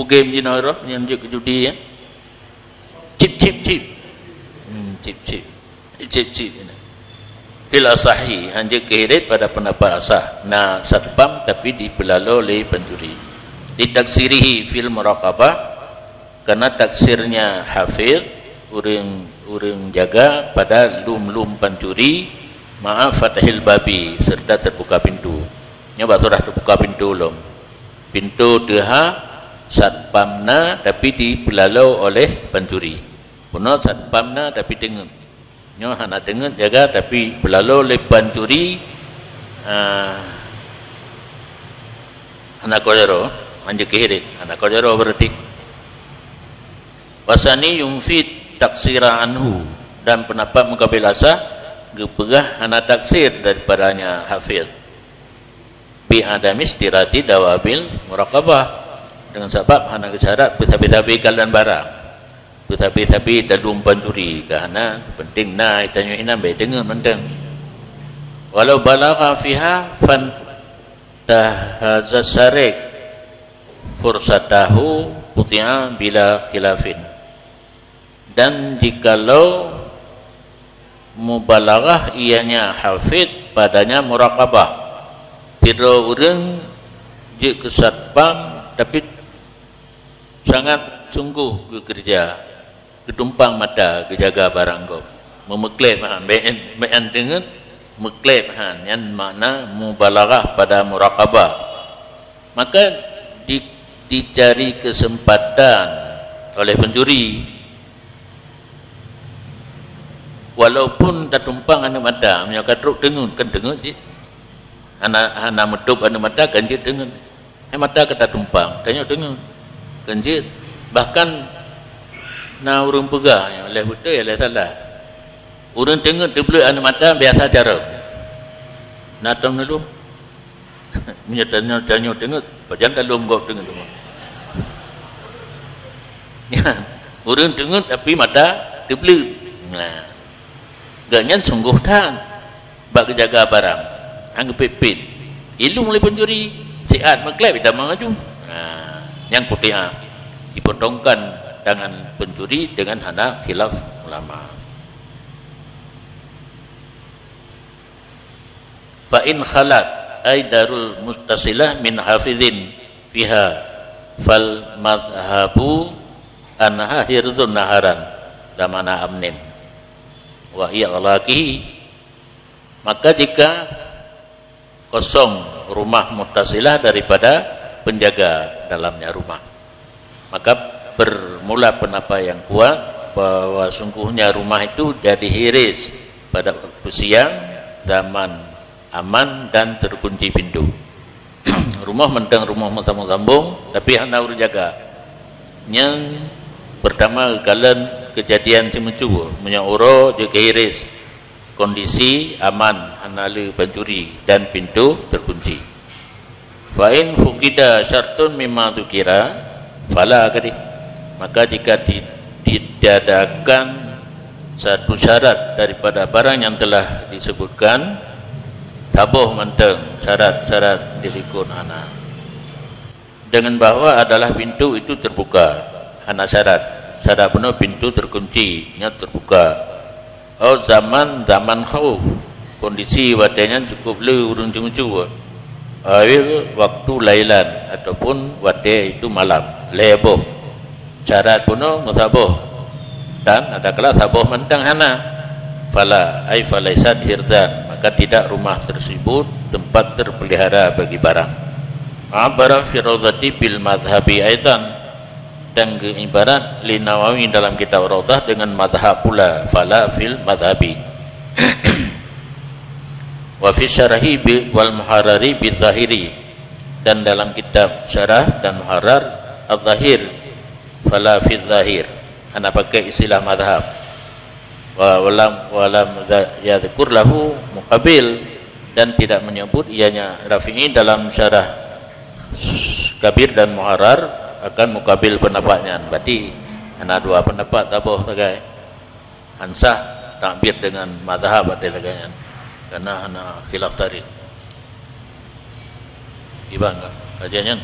Game jinoe roh nyang jeuet keu judi, ya. Chip, chip, chip. Hmm, chip, chip. Chip, chip. Fil asahi, hanjeuet keu hiret pada pendapat asah. Na satpam tapi dipeulalo lé pancuri. Litaksirihi fil muraqabah, karena taksirnya hafiz, ureuëng, ureuëng jaga pada lom-lom pancuri, ma'a fathil babi, serta terbuka pintu. Nyoe bak surah terbuka pintu lom. Pintu teuha satpam na tapi dipeulalo oleh pancuri. Bunoe satpam na tapi teungeut. Nyoe hana teungeut jaga tapi peulalo lé pancuri, ah, hana kojaro, hanjeuet keu hiret, hana kojaro berarti. Wasani yunfi taksira anhu, dan pendapat mukabil asah geupeugah hana taksir daripadanya hafiz. Bi adami istirati dawabil muraqabah, dengan sabab hana geusyarat beusabe-sabe kalon barang. Beusabe-sabe dalom pancuri ka hana, penting na tanyoe inan bèk deungon mantong. Walau balagha fiha fan tahaza syarik fursatahu quti'a bila khilafin. Dan jikalau mubalaghah ianya hafiz padanya muraqabah, sidroe ureuëng jeuet keu satpam tapi sangat sunggoh geukeureuja, geutumpang mata geujaga barang gob, meumeukleb han, bèk, bèk han deungon, meukleb han, nyan makna mubalaghah pada muraqabah. Maka di, dicari kesempatan oleh pencuri. Walaupun tatumpang aneuk mata, meunyoe ka trok teungeut, kan teungeut cit. Hana, hana meutôb aneuk mata, kan jeuet teungeut. Hai mata ka tatumpang, tanyoe teungeut. Kan jeuet. Bahkan na ureuëng peugah, lheueh beutôi, lheueh salah. Ureuëng teungeut teubleuet aneuk mata biasa carông. Na tom neulom. Meunyoe tanyoe, tanyoe teungeut, pajan talom gob teungeut teuma. Nyan, ureuëng teungeut tapi mata teubleuet. Nah, gobnyan sunggoh that bak geujaga barang, han geupit-pit. Ilong lé pencuri, siat meukleb itamong laju. Nah, nyang quti'ah, dipotongkan tangan pencuri dengan hana khilaf ulama. Fa in khalat, ay darul muttasilah min hafizin fiha, fal madhabu anha hirzun naharan, zamana amnin, wa hiya laqihi. Maka jika kosong rumah muttasilah daripada penjaga dalamnya rumah, maka bermula pendapat yang kuat bahwa sungguhnya rumah itu jadi hiris pada waktu siang, zaman aman dan terkunci pintu. Rumoh mantong rumoh meusambong-sambong, tapi hana ureuëng jaga. Nyang pertama, kalon kejadian ceumeucue, meunyoe uroe jeuet keu hiris, kondisi aman, hana le pancuri dan pintu terkunci. Fa in fuqida syartun mimma dzukira, fala kadhi. Maka jika di-, ditiadakan satu syarat daripada barang yang telah disebutkan, saboh mantong syarat-syarat dilikot hana. Dengan bahwa adalah pintu itu terbuka, hana syarat. Syarat bunoe pintu terkunci, nyoe terbuka. Oh, zaman, zaman khauf. Kondisi watée nyan cukup le ureuëng ceumeucue. Awil waktu lailan, ataupun watée itu malam. Lhée boh. Syarat bunoe meusaboh. Dan adakala saboh mantong hana. Fala, ay falaisat hirzan. Maka tidak rumah tersebut tempat terpelihara bagi barang. Abara fi raudhati bil madhhabi aidan. Dan geuibarat lé Nawawi dalam kitab Raudhah dengan mazhab pula, fala fil madhhabi. Wa fi syarhi bi, wal muharrari bi zahiri, dan dalam kitab syarah dan muharrar az-zahir, fala fi zahir, hana pakai istilah mazhab. Wa walam, walam za-, yadzkur lahu muqabil, dan tidak menyebut ianya Rafi'i dalam syarah Kabir dan Muharrar akan mukabil pendapat nyan. Berarti hana dua pendapat taboh sagai. Han sah takbir dengan mazhab ada lagée nyan. Karena hana khilaf tarik. Iban ka? Raja nyan?